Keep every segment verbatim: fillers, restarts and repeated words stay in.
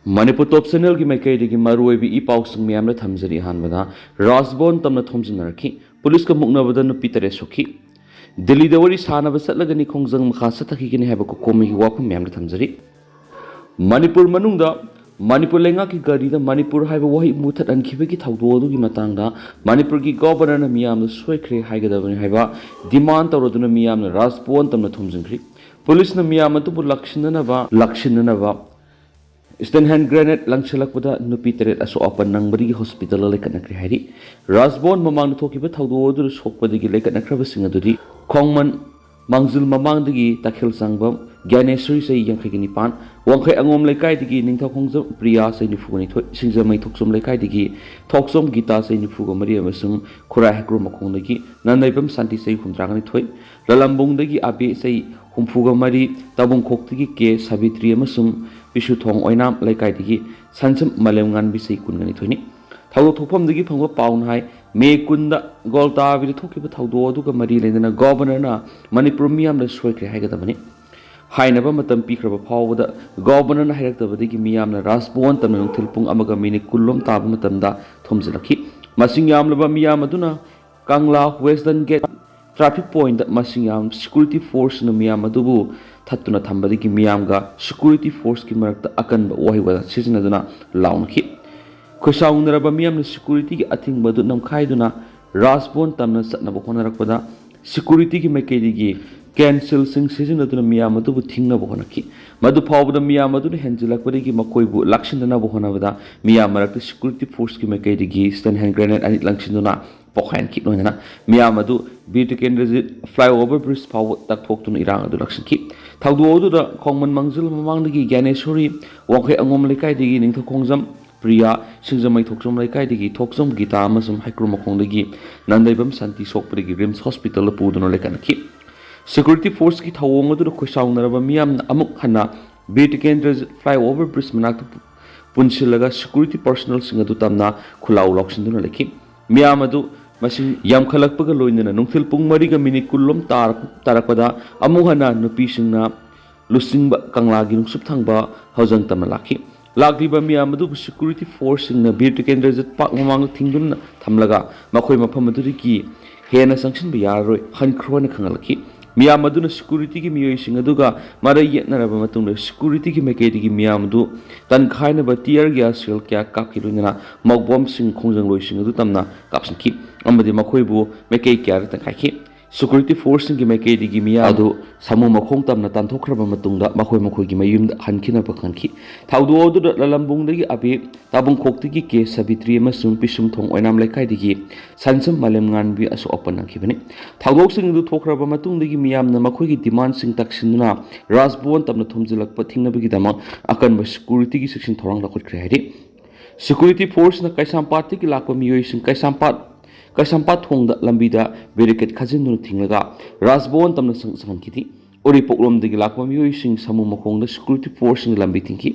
ꯃꯅꯤꯄꯨꯔ ꯇꯣꯞ ꯆꯦꯅꯦꯜꯒꯤ ꯃꯥꯏꯀꯩꯗꯒꯤ ꯃꯔꯨꯑꯣꯏꯕ ꯏ ꯄꯥꯎꯁꯤꯡ ꯃꯌꯥꯝꯅ ꯊꯝꯖꯔꯤ꯫ ꯑꯍꯥꯟꯕꯗ, ꯔꯥꯖꯚꯋꯟ ꯇꯝꯅ ꯊꯣꯝꯖꯤꯟꯅꯔꯛꯈꯤ꯫ ꯄꯨꯂꯤꯁꯀ ꯃꯨꯛꯅꯕꯗ ꯅꯨꯄꯤ ꯇꯔꯦꯠ ꯁꯣꯛꯈꯤ꯫ ꯗꯤꯜꯂꯤꯗ ꯋꯥꯔꯤ ꯁꯥꯟꯅꯕ ꯆꯠꯂꯒꯅꯤ, ꯈꯣꯡꯖꯪ ꯃꯈꯥ ꯆꯠꯊꯈꯤꯒꯅꯤ ꯍꯥꯏꯕ ꯀꯣꯀꯣꯃꯤꯒꯤ ꯋꯥꯐꯝ ꯃꯌꯥꯝꯅ ꯊꯝꯖꯔꯤ꯫ ꯃꯅꯤꯄꯨꯔ ꯃꯅꯨꯡꯗ ꯃꯅꯤꯄꯨꯔ ꯂꯩꯉꯥꯛꯀꯤ ꯒꯥꯔꯤꯗ ꯃꯅꯤꯄꯨꯔ ꯍꯥꯏꯕ ꯋꯥꯍꯩ ꯃꯨꯊꯠꯍꯟꯈꯤꯕꯒꯤ ꯊꯧꯗꯣꯛ ꯑꯗꯨꯒꯤ ꯃꯇꯥꯡꯗ ꯃꯅꯤꯄꯨꯔꯒꯤ ꯒꯣꯕꯔꯅꯔꯅ ꯃꯤꯌꯥꯝꯗ ꯁꯣꯏꯈ꯭ꯔꯦ ꯍꯥꯏꯒꯗꯕꯅꯤ ꯍꯥꯏꯕ ꯗꯤꯃꯥꯟ ꯇꯧꯔꯗꯨꯅ ꯃꯤꯌꯥꯝꯅ ꯔꯥꯖꯚꯋꯟ ꯇꯝꯅ ꯊꯣꯝꯖꯤꯟꯈ꯭ꯔꯤ꯫ ꯄꯨꯂꯤꯁꯅ ꯃꯤꯌꯥꯝ ꯑꯗꯨꯕꯨ ꯂꯥꯛꯁꯤꯟꯅꯅꯕ ꯂꯥꯛꯁꯤꯟꯅꯅꯕ ꯏꯁꯇꯦꯟ ꯍꯦꯟ ꯒ꯭ꯔꯦꯅꯦꯗ ꯂꯪꯁꯤꯜꯂꯛꯄꯗ ꯅꯨꯄꯤ ꯇꯔꯦꯠ ꯑꯁꯣꯛ ꯑꯄꯟ ꯅꯪꯕꯗꯒꯤ ꯍꯣꯁꯄꯤꯇꯥꯜꯗ ꯂꯩꯈꯠꯅꯈ꯭ꯔꯦ ꯍꯥꯏꯔꯤ꯫ ꯔꯥꯖꯚꯋꯟ ꯃꯃꯥꯡꯗ ꯊꯣꯛꯈꯤꯕ ꯊꯧꯗꯣꯛ ꯑꯗꯨꯗ ꯁꯣꯛꯄꯗꯒꯤ ꯂꯩꯈꯠꯅꯈ꯭ꯔꯕꯁꯤꯡ ꯑꯗꯨꯗꯤ ꯈꯣꯡꯃꯟ ꯃꯥꯡꯖꯤꯜ ꯃꯃꯥꯡꯗꯒꯤ ꯇꯈꯦꯜ ꯆꯥꯡꯕꯝ ꯒ꯭ꯌꯥꯅꯦꯁ꯭ꯋꯔꯤ, ꯆꯍꯤ ꯌꯥꯡꯈꯩꯒ ꯅꯤꯄꯥꯟ, ꯋꯥꯡꯈꯩ ꯑꯉꯣꯝ ꯂꯩꯀꯥꯏꯗꯒꯤ ꯅꯤꯡꯊꯧꯈꯣꯡꯖꯝ ꯄ꯭ꯔꯤꯌꯥ, ꯆꯍꯤ ꯅꯤꯐꯨꯒ ꯅꯤꯊꯣꯏ, ꯁꯤꯡꯖꯃꯩ ꯊꯣꯛꯆꯣꯝ ꯂꯩꯀꯥꯏꯗꯒꯤ ꯊꯣꯛꯆꯣꯝ ꯒꯤꯇꯥ, ꯆꯍꯤ ꯅꯤꯐꯨꯒ ꯃꯔꯤ, ꯑꯃꯁꯨꯡ ꯈꯨꯔꯥꯏ ꯍꯩꯀ꯭ꯔꯨ ꯃꯈꯣꯡꯗꯒꯤ ꯅꯟꯗꯩꯕꯝ ꯁꯥꯟꯇꯤ, ꯆꯍꯤ ꯍꯨꯝꯗ꯭ꯔꯥꯒ ꯅꯤꯊꯣꯏ, ꯂꯂꯝꯕꯨꯡꯗꯒꯤ ꯑꯕꯦ, ꯆꯍꯤ ꯍꯨꯝꯐꯨꯒ ꯃꯔꯤ, ꯇꯥꯕꯨꯡꯈꯣꯛꯇꯒꯤ ꯀꯦ ꯁꯥꯕꯤꯇ꯭ꯔꯤ ꯑꯃꯁꯨꯡ ꯄꯤꯁꯨꯊꯣꯡ ꯑꯣꯏꯅꯥꯝ ꯂꯩꯀꯥꯏꯗꯒꯤ ꯁꯟꯁꯝ ꯃꯥꯂꯦꯝꯉꯥꯟꯕꯤ, ꯆꯍꯤ ꯀꯨꯟꯒ ꯅꯤꯊꯣꯏꯅꯤ꯫ ꯊꯧꯗꯣꯛ ꯊꯣꯛꯐꯝꯗꯒꯤ ꯐꯪꯕ ꯄꯥꯎꯅ ꯍꯥꯏ, ꯃꯦ ꯀꯨꯟꯗ ꯒꯣꯜꯇꯥꯕꯤꯗ ꯊꯣꯛꯈꯤꯕ ꯊꯧꯗꯣꯛ ꯑꯗꯨꯒ ꯃꯔꯤ ꯂꯩꯅꯅ ꯒꯣꯕꯔꯅꯔꯅ ꯃꯅꯤꯄꯨꯔ ꯃꯤꯌꯥꯝꯗ ꯁꯣꯏꯈ꯭ꯔꯦ ꯍꯥꯏꯒꯗꯕꯅꯤ꯫ ꯍꯥꯏꯅꯕ ꯃꯇꯝ ꯄꯤꯈ꯭ꯔꯕ ꯐꯥꯎꯕꯗ ꯒꯣꯕꯔꯅꯔꯅ ꯍꯥꯏꯔꯛꯇꯕꯗꯒꯤ ꯃꯤꯌꯥꯝꯅ ꯔꯥꯖꯚꯋꯟ ꯇꯝꯅ ꯅꯨꯡꯊꯤꯜ ꯄꯨꯡ ꯑꯃꯒ ꯃꯤꯅꯤꯠ ꯀꯨꯟꯂꯣꯝ ꯇꯥꯕ ꯃꯇꯝꯗ ꯊꯣꯝꯖꯤꯜꯂꯛꯈꯤ꯫ ꯃꯁꯤꯡ ꯌꯥꯝꯂꯕ ꯃꯤꯌꯥꯝ ꯑꯗꯨꯅ ꯀꯪꯂꯥ ꯋꯦꯁꯇꯔꯟ ꯒꯦꯠ ꯇ꯭ꯔꯥꯐꯤꯛ ꯄꯣꯏꯟꯠꯇ ꯃꯁꯤꯡ ꯌꯥꯝ ꯁꯦꯀ꯭ꯌꯨꯔꯤꯇꯤ ꯐꯣꯔꯁꯅ ꯃꯤꯌꯥꯝ ꯑꯗꯨꯕꯨ ꯊꯠꯇꯨꯅ ꯊꯝꯕꯗꯒꯤ ꯃꯤꯌꯥꯝꯒ ꯁꯦꯀ꯭ꯌꯨꯔꯤꯇꯤ ꯐꯣꯔꯁꯀꯤ ꯃꯔꯛꯇ ꯑꯀꯟꯕ ꯋꯥꯍꯩ ꯋꯥꯇꯥ ꯁꯤꯖꯤꯟꯅꯗꯨꯅ ꯂꯥꯎꯅꯈꯤ꯫ ꯈꯣꯏꯁꯥꯎꯅꯔꯕ ꯃꯤꯌꯥꯝꯅ ꯁꯦꯀ꯭ꯌꯨꯔꯤꯇꯤꯒꯤ ꯑꯊꯤꯡꯕ ꯑꯗꯨ ꯅꯝꯈꯥꯏꯗꯨꯅ ꯔꯥꯖꯚꯋꯟ ꯇꯝꯅ ꯆꯠꯅꯕ ꯍꯣꯠꯅꯔꯛꯄꯗ ꯁꯦꯀ꯭ꯌꯨꯔꯤꯇꯤꯒꯤ ꯃꯥꯏꯀꯩꯗꯒꯤ ꯀꯦꯟꯁꯤꯜꯁꯤꯡ ꯁꯤꯖꯤꯟꯅꯗꯨꯅ ꯃꯤꯌꯥꯝ ꯑꯗꯨꯕꯨ ꯊꯤꯡꯅꯕ ꯍꯣꯠꯅꯈꯤ꯫ ꯃꯗꯨ ꯐꯥꯎꯕꯗ ꯃꯤꯌꯥꯝ ꯑꯗꯨꯅ ꯍꯦꯟꯖꯤꯜꯂꯛꯄꯗꯒꯤ ꯃꯈꯣꯏꯕꯨ ꯂꯥꯛꯁꯤꯟꯗꯅꯕ ꯍꯣꯠꯅꯕꯗ ꯃꯤꯌꯥꯝ ꯃꯔꯛꯇ ꯁꯦꯀ꯭ꯌꯨꯔꯤꯇꯤ ꯐꯣꯔꯁꯀꯤ ꯃꯥꯏꯀꯩꯗꯒꯤ ꯏꯁꯇꯦꯟ ꯍꯦꯟ ꯒ꯭ꯔꯦꯅꯦꯗ ꯑꯅꯤ ꯂꯪꯁꯤꯟꯗꯨꯅ ꯄꯣꯈꯥꯏꯍꯟꯈꯤ꯫ ꯂꯣꯏꯅꯅ ꯃꯤꯌꯥꯝ ꯑꯗꯨ ꯕꯤꯔ ꯇꯤꯀꯦꯟꯗ꯭ꯔꯖꯤꯠ ꯐ꯭ꯂꯥꯏꯑꯣꯚꯔ ꯕ꯭ꯔꯤꯖ ꯐꯥꯎꯕ ꯇꯛꯊꯣꯛꯇꯨꯅ ꯏꯔꯥꯡ ꯑꯗꯨ ꯂꯥꯛꯁꯤꯟꯈꯤ꯫ ꯊꯧꯗꯣꯛ ꯑꯗꯨꯗ ꯈꯣꯡꯃꯟ ꯃꯥꯡꯖꯤꯜ ꯃꯃꯥꯡꯗꯒꯤ ꯒ꯭ꯌꯥꯅꯦꯁ꯭ꯋꯔꯤ, ꯋꯥꯡꯈꯩ ꯑꯉꯣꯝ ꯂꯩꯀꯥꯏꯗꯒꯤ ꯅꯤꯡꯊꯧꯈꯣꯡꯖꯝ ꯄ꯭ꯔꯤꯌꯥ, ꯁꯤꯡꯖꯃꯩ ꯊꯣꯛꯆꯣꯝ ꯂꯩꯀꯥꯏꯗꯒꯤ ꯊꯣꯛꯆꯣꯝ ꯒꯤꯇꯥ ꯑꯃꯁꯨꯡ ꯍꯩꯀ꯭ꯔꯨ ꯃꯈꯣꯡꯗꯒꯤ ꯅꯟꯗꯩꯕꯝ ꯁꯥꯟꯇꯤ ꯁꯣꯛꯄꯗꯒꯤ ꯔꯤꯝꯁ ꯍꯣꯁꯄꯤꯇꯥꯜꯗ ꯄꯨꯗꯨꯅ ꯂꯩꯈꯠꯅꯈꯤ꯫ ꯁꯦꯀ꯭ꯌꯨꯔꯤꯇꯤ ꯐꯣꯔꯁꯀꯤ ꯊꯧꯑꯣꯡ ꯑꯗꯨꯗ ꯈꯣꯏꯁꯥꯎꯅꯔꯕ ꯃꯤꯌꯥꯝꯅ ꯑꯃꯨꯛ ꯍꯟꯅ ꯕꯤꯔ ꯇꯤꯀꯦꯟꯗ꯭ꯔꯖꯤꯠ ꯐ꯭ꯂꯥꯏꯑꯣꯚꯔ ꯕ꯭ꯔꯤꯖ ꯃꯅꯥꯛꯇ ꯄꯨꯟꯁꯤꯜꯂꯒ ꯁꯦꯀ꯭ꯌꯨꯔꯤꯇꯤ ꯄꯔꯁꯣꯅꯦꯜꯁꯤꯡ ꯑꯗꯨ ꯇꯝꯅ ꯈꯨꯂꯥꯎ ꯂꯥꯎꯁꯤꯟꯗꯨꯅ ꯂꯩꯈꯤ꯫ ꯃꯤꯌꯥꯝ ꯑꯗꯨ ꯃꯁꯤꯡ ꯌꯥꯝꯈꯠꯂꯛꯄꯒ ꯂꯣꯏꯅꯅ ꯅꯨꯡꯊꯤꯜ ꯄꯨꯡ ꯃꯔꯤꯒ ꯃꯤꯅꯤꯠ ꯀꯨꯟꯂꯣꯝ ꯇꯥꯔꯛ-, ꯇꯥꯔꯛꯄꯗ ꯑꯃꯨꯛ ꯍꯟꯅ ꯅꯨꯄꯤꯁꯤꯡꯅ ꯂꯨꯆꯤꯡꯕ ꯀꯪꯂꯥꯒꯤ ꯅꯨꯡꯁꯨꯞ ꯊꯪꯕ ꯍꯧꯖꯪ ꯇꯝꯅ ꯂꯥꯛꯈꯤ꯫ ꯂꯥꯛꯂꯤꯕ ꯃꯤꯌꯥꯝ ꯑꯗꯨꯕꯨ ꯁꯦꯀ꯭ꯌꯨꯔꯤꯇꯤ ꯐꯣꯔꯁꯁꯤꯡꯅ ꯕꯤꯔ ꯇꯤꯀꯦꯟꯗ꯭ꯔꯖꯤꯠ ꯄꯥꯛ ꯃꯃꯥꯡꯗ ꯊꯤꯡꯗꯨꯅ ꯊꯝꯂꯒ ꯃꯈꯣꯏ ꯃꯐꯝ ꯑꯗꯨꯗꯒꯤ ꯍꯦꯟꯅ ꯆꯪꯁꯤꯟꯕ ꯌꯥꯔꯔꯣꯏ, ꯍꯟꯈ꯭ꯔꯣ ꯍꯥꯏꯅ ꯈꯪꯍꯜꯂꯛꯈꯤ꯫ ꯃꯤꯌꯥꯝ ꯑꯗꯨꯅ ꯁꯦꯀ꯭ꯌꯨꯔꯤꯇꯤꯒꯤ ꯃꯤꯑꯣꯏꯁꯤꯡ ꯑꯗꯨꯒ ꯃꯔꯩ ꯌꯦꯠꯅꯔꯕ ꯃꯇꯨꯡꯗ ꯁꯦꯀ꯭ꯌꯨꯔꯤꯇꯤꯒꯤ ꯃꯥꯏꯀꯩꯗꯒꯤ ꯃꯤꯌꯥꯝ ꯑꯗꯨ ꯇꯟꯈꯥꯏꯅꯕ ꯇꯤꯌꯔ ꯒ꯭ꯌꯥꯁ ꯁꯦꯜ ꯀꯌꯥ ꯀꯥꯞꯈꯤ, ꯂꯣꯏꯅꯅ ꯃꯧꯕꯣꯝꯁꯤꯡ ꯈꯣꯡꯖꯪꯂꯣꯏꯁꯤꯡ ꯑꯗꯨ ꯇꯝꯅ ꯀꯥꯞꯁꯤꯟꯈꯤ ꯑꯃꯗꯤ ꯃꯈꯣꯏꯕꯨ ꯃꯥꯏꯀꯩ ꯀꯌꯥꯗ ꯇꯟꯈꯥꯏꯈꯤ꯫ ꯁꯦꯀ꯭ꯌꯨꯔꯤꯇꯤ ꯐꯣꯔꯁꯁꯤꯡꯒꯤ ꯃꯥꯏꯀꯩꯗꯒꯤ ꯃꯤꯌꯥꯝ ꯑꯗꯨ ꯁꯥꯃꯨ ꯃꯈꯣꯡ ꯇꯝꯅ ꯇꯥꯟꯊꯣꯛꯈ꯭ꯔꯕ ꯃꯇꯨꯡꯗ ꯃꯈꯣꯏ ꯃꯈꯣꯏꯒꯤ ꯃꯌꯨꯝꯗ ꯍꯟꯈꯤꯅꯕ ꯈꯟꯈꯤ꯫ ꯊꯧꯗꯣꯛ ꯑꯗꯨꯗ ꯂꯂꯝꯕꯨꯡꯗꯒꯤ ꯑꯕꯦ, ꯇꯥꯕꯨꯡꯈꯣꯛꯇꯒꯤ ꯀꯦ ꯁꯥꯕꯤꯇ꯭ꯔꯤ ꯑꯃꯁꯨꯡ ꯄꯤꯁꯨꯝꯊꯣꯡ ꯑꯣꯏꯅꯥꯝ ꯂꯩꯀꯥꯏꯗꯒꯤ ꯁꯟꯁꯝ ꯃꯥꯂꯦꯝꯉꯥꯟꯕꯤ ꯑꯁꯣꯛ ꯑꯄꯟ ꯅꯪꯈꯤꯕꯅꯤ꯫ ꯊꯧꯗꯣꯛꯁꯤꯡ ꯑꯗꯨ ꯊꯣꯛꯈ꯭ꯔꯕ ꯃꯇꯨꯡꯗꯒꯤ ꯃꯤꯌꯥꯝꯅ ꯃꯈꯣꯏꯒꯤ ꯗꯤꯃꯥꯟꯁꯤꯡ ꯇꯛꯁꯤꯟꯗꯨꯅ ꯔꯥꯖꯚꯋꯟ ꯇꯝꯅ ꯊꯣꯝꯖꯤꯜꯂꯛꯄ ꯊꯤꯡꯅꯕꯒꯤꯗꯃꯛ ꯑꯀꯟꯕ ꯁꯦꯀ꯭ꯌꯨꯔꯤꯇꯤꯒꯤ ꯆꯦꯛꯁꯤꯟ ꯊꯧꯔꯥꯡ ꯂꯧꯈꯠꯈ꯭ꯔꯦ ꯍꯥꯏꯔꯤ꯫ ꯁꯦꯀ꯭ꯌꯨꯔꯤꯇꯤ ꯐꯣꯔꯁꯅ ꯀꯩꯁꯥꯝꯄꯥꯠꯇꯒꯤ ꯂꯥꯛꯄ ꯃꯤꯑꯣꯏꯁꯤꯡ ꯀꯩꯁꯥꯝꯄꯥꯠ ꯀꯩꯁꯥꯝꯄꯥꯠ ꯊꯣꯡꯗ ꯂꯝꯕꯤꯗ ꯕꯦꯔꯤꯀꯦꯠ ꯈꯥꯖꯤꯟꯗꯨꯅ ꯊꯤꯡꯂꯒ ꯔꯥꯖꯚꯋꯟ ꯇꯝꯅ ꯆꯪ-, ꯆꯪꯍꯟꯈꯤꯗꯦ꯫ ꯎꯔꯤꯄꯣꯛꯂꯣꯝꯗꯒꯤ ꯂꯥꯛꯄ ꯃꯤꯑꯣꯏꯁꯤꯡ ꯁꯥꯃꯨ ꯃꯈꯣꯡꯗ ꯁꯦꯀ꯭ꯌꯨꯔꯤꯇꯤ ꯐꯣꯔꯁꯁꯤꯡꯅ ꯂꯝꯕꯤ ꯊꯤꯡꯈꯤ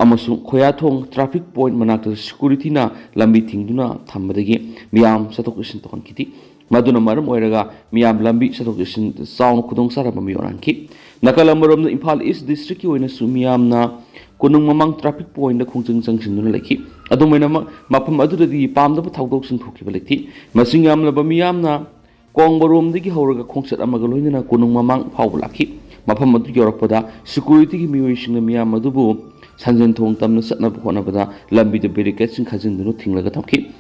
ꯑꯃꯁꯨꯡ ꯈꯣꯌꯥꯊꯣꯡ ꯇ꯭ꯔꯥꯐꯤꯛ ꯄꯣꯏꯟꯠ ꯃꯅꯥꯛꯇ ꯁꯦꯀ꯭ꯌꯨꯔꯤꯇꯤꯅ ꯂꯝꯕꯤ ꯊꯤꯡꯗꯨꯅ ꯊꯝꯕꯗꯒꯤ ꯃꯤꯌꯥꯝ ꯆꯠꯊꯣꯛ ꯆꯠꯁꯤꯟ ꯇꯧꯍꯟꯈꯤꯗꯦ꯫ ꯃꯗꯨꯅ ꯃꯔꯝ ꯑꯣꯏꯔꯒ ꯃꯤꯌꯥꯝ ꯂꯝꯕꯤ ꯆꯠꯊꯣꯛ ꯆꯠꯁꯤꯟ ꯆꯥꯎꯅ ꯈꯨꯗꯣꯡꯆꯥꯗꯕ ꯃꯥꯌꯣꯛꯅꯍꯟꯈꯤ꯫ ꯅꯥꯀꯜ ꯑꯃꯔꯣꯝꯗ ꯏꯝꯐꯥꯜ ꯏꯁ ꯗꯤꯁꯇ꯭ꯔꯤꯛꯀꯤ ꯑꯣꯏꯅꯁꯨ ꯃꯤꯌꯥꯝꯅ ꯀꯣꯅꯨꯡ ꯃꯃꯥꯡ ꯇ꯭ꯔꯥꯐꯤꯛ ꯄꯣꯏꯟꯠꯇ ꯈꯣꯡꯖꯪ ꯆꯪꯁꯤꯟꯗꯨꯅ ꯂꯩꯈꯤ꯫ ꯑꯗꯨꯝ ꯑꯣꯏꯅꯃꯛ, ꯃꯐꯝ ꯑꯗꯨꯗꯗꯤ ꯄꯥꯝꯗꯕ ꯊꯧꯗꯣꯛꯁꯤꯡ ꯊꯣꯛꯈꯤꯕ ꯂꯩꯇꯦ꯫ ꯃꯁꯤꯡ ꯌꯥꯝꯂꯕ ꯃꯤꯌꯥꯝꯅ ꯀꯣꯡꯕꯔꯣꯝꯗꯒꯤ ꯍꯧꯔꯒ ꯈꯣꯡꯆꯠ ꯑꯃꯒ ꯂꯣꯏꯅꯅ ꯀꯣꯅꯨꯡ ꯃꯃꯥꯡ ꯐꯥꯎꯕ ꯂꯥꯛꯈꯤ꯫ ꯃꯐꯝ ꯑꯗꯨ ꯌꯧꯔꯛꯄꯗ ꯁꯦꯀ꯭ꯌꯨꯔꯤꯇꯤꯒꯤ ꯃꯤꯑꯣꯏꯁꯤꯡꯅ ꯃꯤꯌꯥꯝ ꯑꯗꯨꯕꯨ ꯁꯟꯖꯦꯟ ꯊꯣꯡ ꯇꯝꯅ ꯆꯠꯅꯕ ꯍꯣꯠꯅꯕꯗ ꯂꯝꯕꯤꯗ ꯕꯦꯔꯤꯀꯦꯠꯁꯤꯡ ꯈꯥꯖꯤꯟꯗꯨꯅ ꯊꯤꯡꯂꯒ ꯊꯝꯈꯤ꯫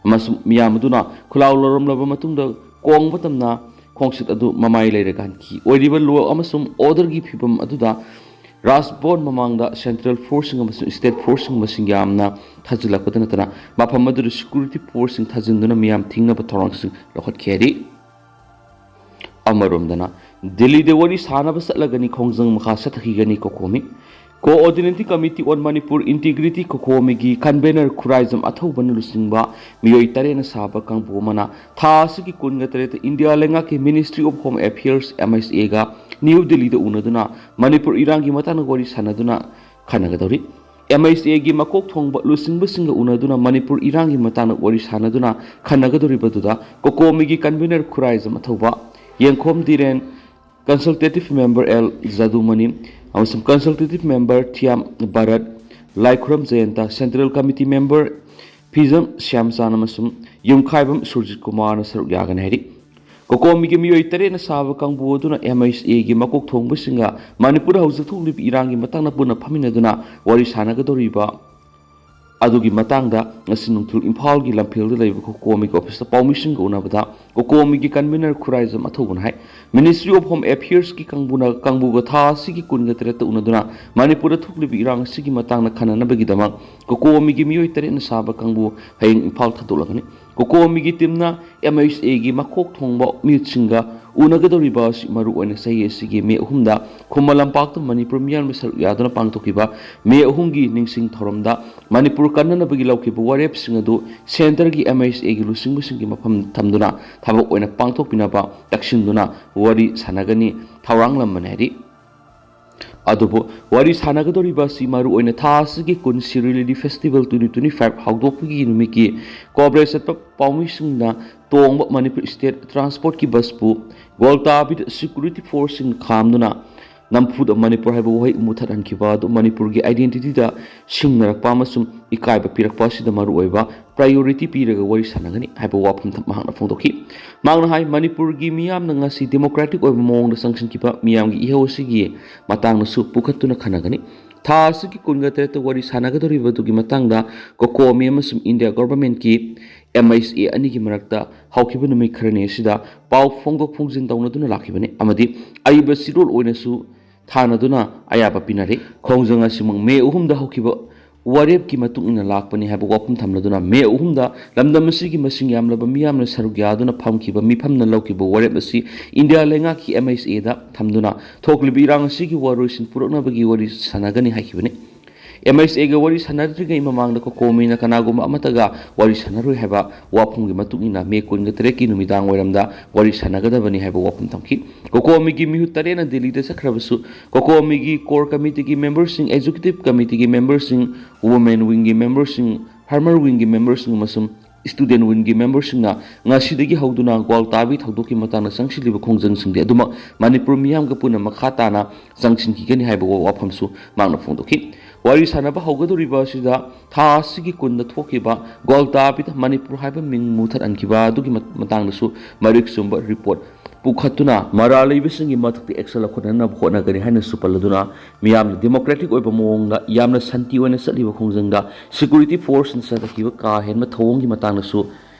ꯑꯃꯁꯨꯡ ꯃꯤꯌꯥꯝ ꯑꯗꯨꯅ ꯈꯨꯜꯂꯥꯎ ꯂꯧꯔꯝꯂꯕ ꯃꯇꯨꯡꯗ ꯀꯣꯡꯕ ꯇꯝꯅ ꯈꯣꯡꯆꯠ ꯑꯗꯨ ꯃꯃꯥꯏ ꯂꯩꯔꯒ ꯍꯟꯈꯤ꯫ ꯑꯣꯏꯔꯤꯕ law ꯑꯃꯁꯨꯡ orderꯒꯤ ꯐꯤꯕꯝ ꯑꯗꯨꯗ ꯔꯥꯖꯚꯋꯟ ꯃꯃꯥꯡꯗ ꯁꯦꯟꯇ꯭ꯔꯦꯜ ꯐꯣꯔꯁꯁꯤꯡ ꯑꯃꯁꯨꯡ ꯁ꯭ꯇꯦꯠ ꯐꯣꯔꯁꯁꯤꯡ ꯃꯁꯤꯡ ꯌꯥꯝꯅ ꯊꯥꯖꯤꯜꯂꯛꯄꯗ ꯅꯠꯇꯅ ꯃꯐꯝ ꯑꯗꯨꯗ ꯁꯦꯀ꯭ꯌꯨꯔꯤꯇꯤ ꯐꯣꯔꯁꯁꯤꯡ ꯊꯥꯖꯤꯟꯗꯨꯅ ꯃꯤꯌꯥꯝ ꯊꯤꯡꯅꯕ ꯊꯧꯔꯥꯡꯁꯤꯡ ꯂꯧꯈꯠꯈꯤ ꯍꯥꯏꯔꯤ꯫ ꯑꯃꯔꯣꯝꯗꯅ ꯗꯤꯜꯂꯤꯗ ꯋꯥꯔꯤ ꯁꯥꯅꯕ ꯆꯠꯂꯒꯅꯤ, ꯈꯣꯡꯖꯪ ꯃꯈꯥ ꯆꯠꯊꯈꯤꯒꯅꯤ ꯀꯣꯀꯣꯃꯤ꯫ Coordinating Committee on Manipur Integrity, ꯀꯣꯀꯣꯃꯤꯒꯤ convener Khuraijam ꯑꯊꯧꯕꯅ ꯂꯨꯆꯤꯡꯕ ꯃꯤꯑꯣꯏ ꯇꯔꯦꯠꯅ ꯁꯥꯕ ꯀꯥꯡꯕꯨ ꯑꯃꯅ ꯊꯥ ꯑꯁꯤꯒꯤ ꯀꯨꯟꯒ ꯇꯔꯦꯠꯇ ꯏꯟꯗꯤꯌꯥ ꯂꯩꯉꯥꯛꯀꯤ Ministry of Home Affairs, M H A ꯒ ꯅ꯭ꯌꯨ ꯗꯤꯜꯂꯤꯗ ꯎꯅꯗꯨꯅ ꯃꯅꯤꯄꯨꯔ ꯏꯔꯥꯡꯒꯤ ꯃꯇꯥꯡꯗ ꯋꯥꯔꯤ ꯁꯥꯟꯅꯗꯨꯅ ꯈꯟꯅꯒꯗꯧꯔꯤ꯫ M H A ꯒꯤ ꯃꯀꯣꯛ ꯊꯣꯡꯕ ꯂꯨꯆꯤꯡꯕꯁꯤꯡꯒ ꯎꯅꯗꯨꯅ ꯃꯅꯤꯄꯨꯔ ꯏꯔꯥꯡꯒꯤ ꯃꯇꯥꯡꯗ ꯋꯥꯔꯤ ꯁꯥꯟꯅꯗꯨꯅ ꯈꯟꯅꯒꯗꯧꯔꯤꯕꯗꯨꯗ ꯀꯣꯀꯣꯃꯤꯒꯤ convener ꯈꯨꯔꯥꯏꯖꯝ ꯑꯊꯧꯕ, ꯌꯦꯡꯈꯣꯝ ꯙꯤꯔꯦꯟ, consultative member L ꯖꯥꯗꯨꯃꯅꯤ ꯑꯃꯁꯨꯡ consultative member ꯊꯤꯌꯥꯝ ꯚꯥꯔꯠ, ꯂꯥꯏꯈꯨꯔꯝ ꯖꯌꯟꯇ, Central Committee Member ꯐꯤꯖꯝ ꯁ꯭ꯌꯥꯝꯆꯥꯟ ꯑꯃꯁꯨꯡ ꯌꯨꯝꯈꯥꯏꯕꯝ ꯁꯨꯔꯖꯤꯠ ꯀꯨꯃꯥꯔꯅ ꯁꯔꯨꯛ ꯌꯥꯒꯅꯤ ꯍꯥꯏꯔꯤ꯫ ꯀꯣꯀꯣꯃꯤꯒꯤ ꯃꯤꯑꯣꯏ ꯇꯔꯦꯠꯅ ꯁꯥꯕ ꯀꯥꯡꯕꯨ ꯑꯗꯨꯅ M I S A ꯒꯤ ꯃꯀꯣꯛ ꯊꯣꯡꯕꯁꯤꯡꯒ ꯃꯅꯤꯄꯨꯔꯗ ꯍꯧꯖꯤꯛ ꯊꯣꯛꯂꯤꯕ ꯏꯔꯥꯡꯒꯤ ꯃꯇꯥꯡꯗ ꯄꯨꯟꯅ ꯐꯝꯃꯤꯟꯅꯗꯨꯅ ꯋꯥꯔꯤ ꯁꯥꯟꯅꯒꯗꯧꯔꯤꯕ ꯑꯗꯨꯒꯤ ꯃꯇꯥꯡꯗ ꯉꯁꯤ ꯅꯨꯡꯊꯤꯜ ꯏꯝꯐꯥꯜꯒꯤ ꯂꯝꯐꯦꯜꯗ ꯂꯩꯕ ꯀꯣꯀꯣꯃꯤꯒꯤ ꯑꯣꯐꯤꯁꯇ ꯄꯥꯎꯃꯤꯁꯤꯡꯒ ꯎꯅꯕꯗ ꯀꯣꯀꯣꯃꯤꯒꯤ convener Khuraijam ꯑꯊꯧꯕꯅ high, Ministry of Home Affairs ꯀꯤ ꯀꯥꯡꯕꯨꯅ, ꯀꯥꯡꯕꯨꯒ ꯊꯥ ꯑꯁꯤꯒꯤ ꯀꯨꯟꯒ ꯇꯔꯦꯠꯇ ꯎꯅꯗꯨꯅ ꯃꯅꯤꯄꯨꯔꯗ ꯊꯣꯛꯂꯤꯕ ꯏꯔꯥꯡ ꯑꯁꯤꯒꯤ ꯃꯇꯥꯡꯗ ꯈꯟꯅꯅꯕꯒꯤꯗꯃꯛ ꯀꯣꯀꯣꯃꯤꯒꯤ ꯃꯤꯑꯣꯏ ꯇꯔꯦꯠꯅ ꯁꯥꯕ ꯀꯥꯡꯕꯨ ꯍꯌꯦꯡ Imphal ꯊꯥꯗꯣꯛꯂꯒꯅꯤ꯫ ꯀꯣꯀꯣꯃꯤꯒꯤ ꯇꯤꯝꯅ M I S A ꯒꯤ ꯃꯀꯣꯛ ꯊꯣꯡꯕ ꯃꯤꯍꯨꯠꯁꯤꯡꯒ ꯎꯅꯒꯗꯧꯔꯤꯕ ꯑꯁꯤ ꯃꯔꯨꯑꯣꯏꯅ ꯆꯍꯤ ꯑꯁꯤꯒꯤ ꯃꯦ ꯑꯍꯨꯝꯗ ꯈꯨꯃꯟ ꯂꯝꯄꯥꯛꯇ ꯃꯅꯤꯄꯨꯔ ꯃꯤꯌꯥꯝꯅ ꯁꯔꯨꯛ ꯌꯥꯗꯨꯅ ꯄꯥꯡꯊꯣꯛꯈꯤꯕ ꯃꯦ ꯑꯍꯨꯝꯒꯤ ꯅꯤꯡꯁꯤꯡ ꯊꯧꯔꯝꯗ ꯃꯅꯤꯄꯨꯔ ꯀꯟꯅꯅꯕꯒꯤ ꯂꯧꯈꯤꯕ ꯋꯥꯔꯦꯞꯁꯤꯡ ꯑꯗꯨ centre ꯒꯤ M I S A ꯒꯤ ꯂꯨꯆꯤꯡꯕꯁꯤꯡꯒꯤ ꯃꯐꯝ ꯊꯝꯗꯨꯅ ꯊꯕꯛ ꯑꯣꯏꯅ ꯄꯥꯡꯊꯣꯛꯄꯤꯅꯕ ꯇꯛꯁꯤꯟꯗꯨꯅ ꯋꯥꯔꯤ ꯁꯥꯟꯅꯒꯅꯤ꯫ ꯊꯧꯔꯥꯡꯂꯝꯕꯅꯤ ꯍꯥꯏꯔꯤ꯫ ꯑꯗꯨꯕꯨ ꯋꯥꯔꯤ ꯁꯥꯟꯅꯒꯗꯧꯔꯤꯕ ꯑꯁꯤ ꯃꯔꯨꯑꯣꯏꯅ ꯊꯥ ꯑꯁꯤꯒꯤ ꯀꯨꯟ Shirui Lily Festival twenty twenty five ꯍꯧꯗꯣꯛꯄꯒꯤ ꯅꯨꯃꯤꯠꯀꯤ ꯀꯣꯕ꯭ꯔꯦ ꯆꯠꯄ ꯄꯥꯎꯃꯤꯁꯤꯡꯅ ꯇꯣꯡꯕ ꯃꯅꯤꯄꯨꯔ state transport ꯀꯤ ꯕꯁꯄꯨ ꯒ꯭ꯋꯥꯜꯇꯥꯕꯤꯗ security force ꯁꯤꯡꯅ ꯈꯥꯝꯗꯨꯅ ꯅꯝꯐꯨꯗ ꯃꯅꯤꯄꯨꯔ ꯍꯥꯏꯕ ꯋꯥꯍꯩ ꯃꯨꯊꯠꯍꯟꯈꯤꯕ ꯑꯗꯨ ꯃꯅꯤꯄꯨꯔꯒꯤ identity ꯗ ꯁꯤꯡꯅꯔꯛꯄ ꯑꯃꯁꯨꯡ ꯏꯀꯥꯏꯕ ꯄꯤꯔꯛꯄ ꯑꯁꯤꯗ ꯃꯔꯨꯑꯣꯏꯕ priority ꯄꯤꯔꯒ ꯋꯥꯔꯤ ꯁꯥꯟꯅꯒꯅꯤ ꯍꯥꯏꯕ ꯋꯥꯐꯝ ꯊꯝ-, ꯃꯍꯥꯛꯅ ꯐꯣꯡꯗꯣꯛꯈꯤ꯫ ꯃꯍꯥꯛꯅ ꯍꯥꯏ, ꯃꯅꯤꯄꯨꯔꯒꯤ ꯃꯤꯌꯥꯝꯅ ꯉꯁꯤ democratic ꯑꯣꯏꯕ ꯃꯑꯣꯡꯗ ꯆꯪꯁꯤꯟꯈꯤꯕ ꯃꯤꯌꯥꯝꯒꯤ ꯏꯍꯧ ꯑꯁꯤꯒꯤ ꯃꯇꯥꯡꯗꯁꯨ ꯄꯨꯈꯠꯇꯨꯅ ꯈꯟꯅꯒꯅꯤ꯫ ꯊꯥ ꯑꯁꯤꯒꯤ ꯀꯨꯟꯒ ꯇꯔꯦꯠꯇ ꯋꯥꯔꯤ ꯁꯥꯟꯅꯒꯗꯧꯔꯤꯕ ꯑꯗꯨꯒꯤ ꯃꯇꯥꯡꯗ ꯀꯣꯀꯣꯃꯤ ꯑꯃꯁꯨꯡ India government ꯀꯤ M I S A ꯑꯅꯤꯒꯤ ꯃꯔꯛꯇ ꯍꯧꯈꯤꯕ ꯅꯨꯃꯤꯠ ꯈꯔꯅꯤ ꯑꯁꯤꯗ ꯄꯥꯎ ꯐꯣꯡꯗꯣꯛ ꯐꯣꯡꯖꯤꯟ ꯇꯧꯅꯗꯨꯅ ꯂꯥꯛꯈꯤꯕꯅꯤ ꯑꯃꯗꯤ ꯑꯏꯕ ꯆꯦꯔꯣꯜ ꯑꯣꯏꯅꯁꯨ ꯊꯥꯅꯗꯨꯅ ꯑꯌꯥꯕ ꯄꯤꯅꯔꯦ꯫ ꯈꯣꯡꯖꯪ ꯑꯁꯤꯃꯛ ꯃꯦ ꯑꯍꯨꯝꯗ ꯍꯧꯈꯤꯕ ꯋꯥꯔꯦꯞꯀꯤ ꯃꯇꯨꯡ ꯏꯟꯅ ꯂꯥꯛꯄꯅꯤ ꯍꯥꯏꯕ ꯋꯥꯐꯝ ꯊꯝꯂꯗꯨꯅ ꯃꯦ ꯑꯍꯨꯝꯗ ꯂꯝꯗꯝ ꯑꯁꯤꯒꯤ ꯃꯁꯤꯡ ꯌꯥꯝꯂꯕ ꯃꯤꯌꯥꯝꯅ ꯁꯔꯨꯛ ꯌꯥꯗꯨꯅ ꯐꯝꯈꯤꯕ ꯃꯤꯐꯝꯅ ꯂꯧꯈꯤꯕ ꯋꯥꯔꯦꯞ ꯑꯁꯤ India ꯂꯩꯉꯥꯛꯀꯤ M I S A ꯗ ꯊꯝꯗꯨꯅ ꯊꯣꯛꯂꯤꯕ ꯏꯔꯥꯡ ꯑꯁꯤꯒꯤ ꯋꯥꯔꯣꯏꯁꯤꯟ ꯄꯨꯔꯛꯅꯕꯒꯤ ꯋꯥꯔꯤ ꯁꯥꯟꯅꯒꯅꯤ ꯍꯥꯏꯈꯤꯕꯅꯤ꯫ M I S A ꯒ ꯋꯥꯔꯤ ꯁꯥꯟꯅꯗ꯭ꯔꯤꯉꯩ ꯃꯃꯥꯡꯗ ꯀꯣꯀꯣꯃꯤꯅ ꯀꯅꯥꯒꯨꯝꯕ ꯑꯃꯠꯇꯒ ꯋꯥꯔꯤ ꯁꯥꯟꯅꯔꯣꯏ ꯍꯥꯏꯕ ꯋꯥꯐꯝꯒꯤ ꯃꯇꯨꯡ ꯏꯟꯅ ꯃꯦ ꯀꯨꯟꯒ ꯇꯔꯦꯠꯀꯤ ꯅꯨꯃꯤꯗꯥꯡ ꯋꯥꯏꯔꯝꯗ ꯋꯥꯔꯤ ꯁꯥꯟꯅꯒꯗꯕꯅꯤ ꯍꯥꯏꯕ ꯋꯥꯐꯝ ꯊꯝꯈꯤ꯫ ꯀꯣꯀꯣꯃꯤꯒꯤ ꯃꯤꯍꯨꯠ ꯇꯔꯦꯠꯅ ꯗꯤꯜꯂꯤꯗ ꯆꯠꯈ꯭ꯔꯕꯁꯨ ꯀꯣꯀꯣꯃꯤꯒꯤ core committee ꯒꯤ member ꯁꯤꯡ, executive committee ꯒꯤ member ꯁꯤꯡ, women wing ꯒꯤ member ꯁꯤꯡ, farmer wing ꯒꯤ member ꯁꯤꯡ ꯑꯃꯁꯨꯡ student wing ꯒꯤ member ꯁꯤꯡꯅ ꯉꯁꯤꯗꯒꯤ ꯍꯧꯗꯨꯅ ꯒ꯭ꯋꯥꯜꯇꯥꯕꯤ ꯊꯧꯗꯣꯛꯀꯤ ꯃꯇꯥꯡꯗ ꯆꯪꯁꯤꯜꯂꯤꯕ ꯈꯣꯡꯖꯪꯁꯤꯡꯗꯤ ꯑꯗꯨꯃꯛ ꯃꯅꯤꯄꯨꯔ ꯃꯤꯌꯥꯝꯒ ꯄꯨꯟꯅ ꯃꯈꯥ ꯇꯥꯅ ꯆꯪꯁꯤꯟꯈꯤꯒꯅꯤ ꯍꯥꯏꯕ ꯋꯥꯐꯝꯁꯨ ꯃꯍꯥꯛꯅ ꯐꯣꯡꯗꯣꯛꯈꯤ꯫ ꯋꯥꯔꯤ ꯁꯥꯟꯅꯕ ꯍꯧꯒꯗꯧꯔꯤꯕ ꯑꯁꯤꯗ ꯊꯥ ꯑꯁꯤꯒꯤ ꯀꯨꯟꯗ ꯊꯣꯛꯈꯤꯕ ꯒꯣꯜꯇꯥꯕꯤꯗ ꯃꯅꯤꯄꯨꯔ ꯍꯥꯏꯕ ꯃꯤꯡ ꯃꯨꯊꯠꯍꯟꯈꯤꯕ ꯑꯗꯨꯒꯤ ꯃꯠ-, ꯃꯇꯥꯡꯗꯁꯨ ꯃꯔꯤꯛ ꯆꯨꯝꯕ ꯔꯤꯄꯣꯔꯠ ꯄꯨꯈꯠꯇꯨꯅ ꯃꯔꯥꯜ ꯂꯩꯕꯁꯤꯡꯒꯤ ꯃꯊꯛꯇ action ꯂꯧꯈꯠꯅꯅꯕ ꯍꯣꯠꯅꯒꯅꯤ ꯍꯥꯏꯅꯁꯨ ꯄꯜꯂꯗꯨꯅ ꯃꯤꯌꯥꯝꯅ democratic ꯑꯣꯏꯕ ꯃꯑꯣꯡꯗ ꯌꯥꯝꯅ ꯁꯥꯟꯇꯤ ꯑꯣꯏꯅ ꯆꯠꯂꯤꯕ ꯈꯣꯡꯖꯪꯗ security forceꯅ ꯆꯠꯊꯈꯤꯕ ꯀꯥ ꯍꯦꯟꯕ ꯊꯧꯑꯣꯡꯒꯤ ꯃꯇꯥꯡꯗꯁꯨ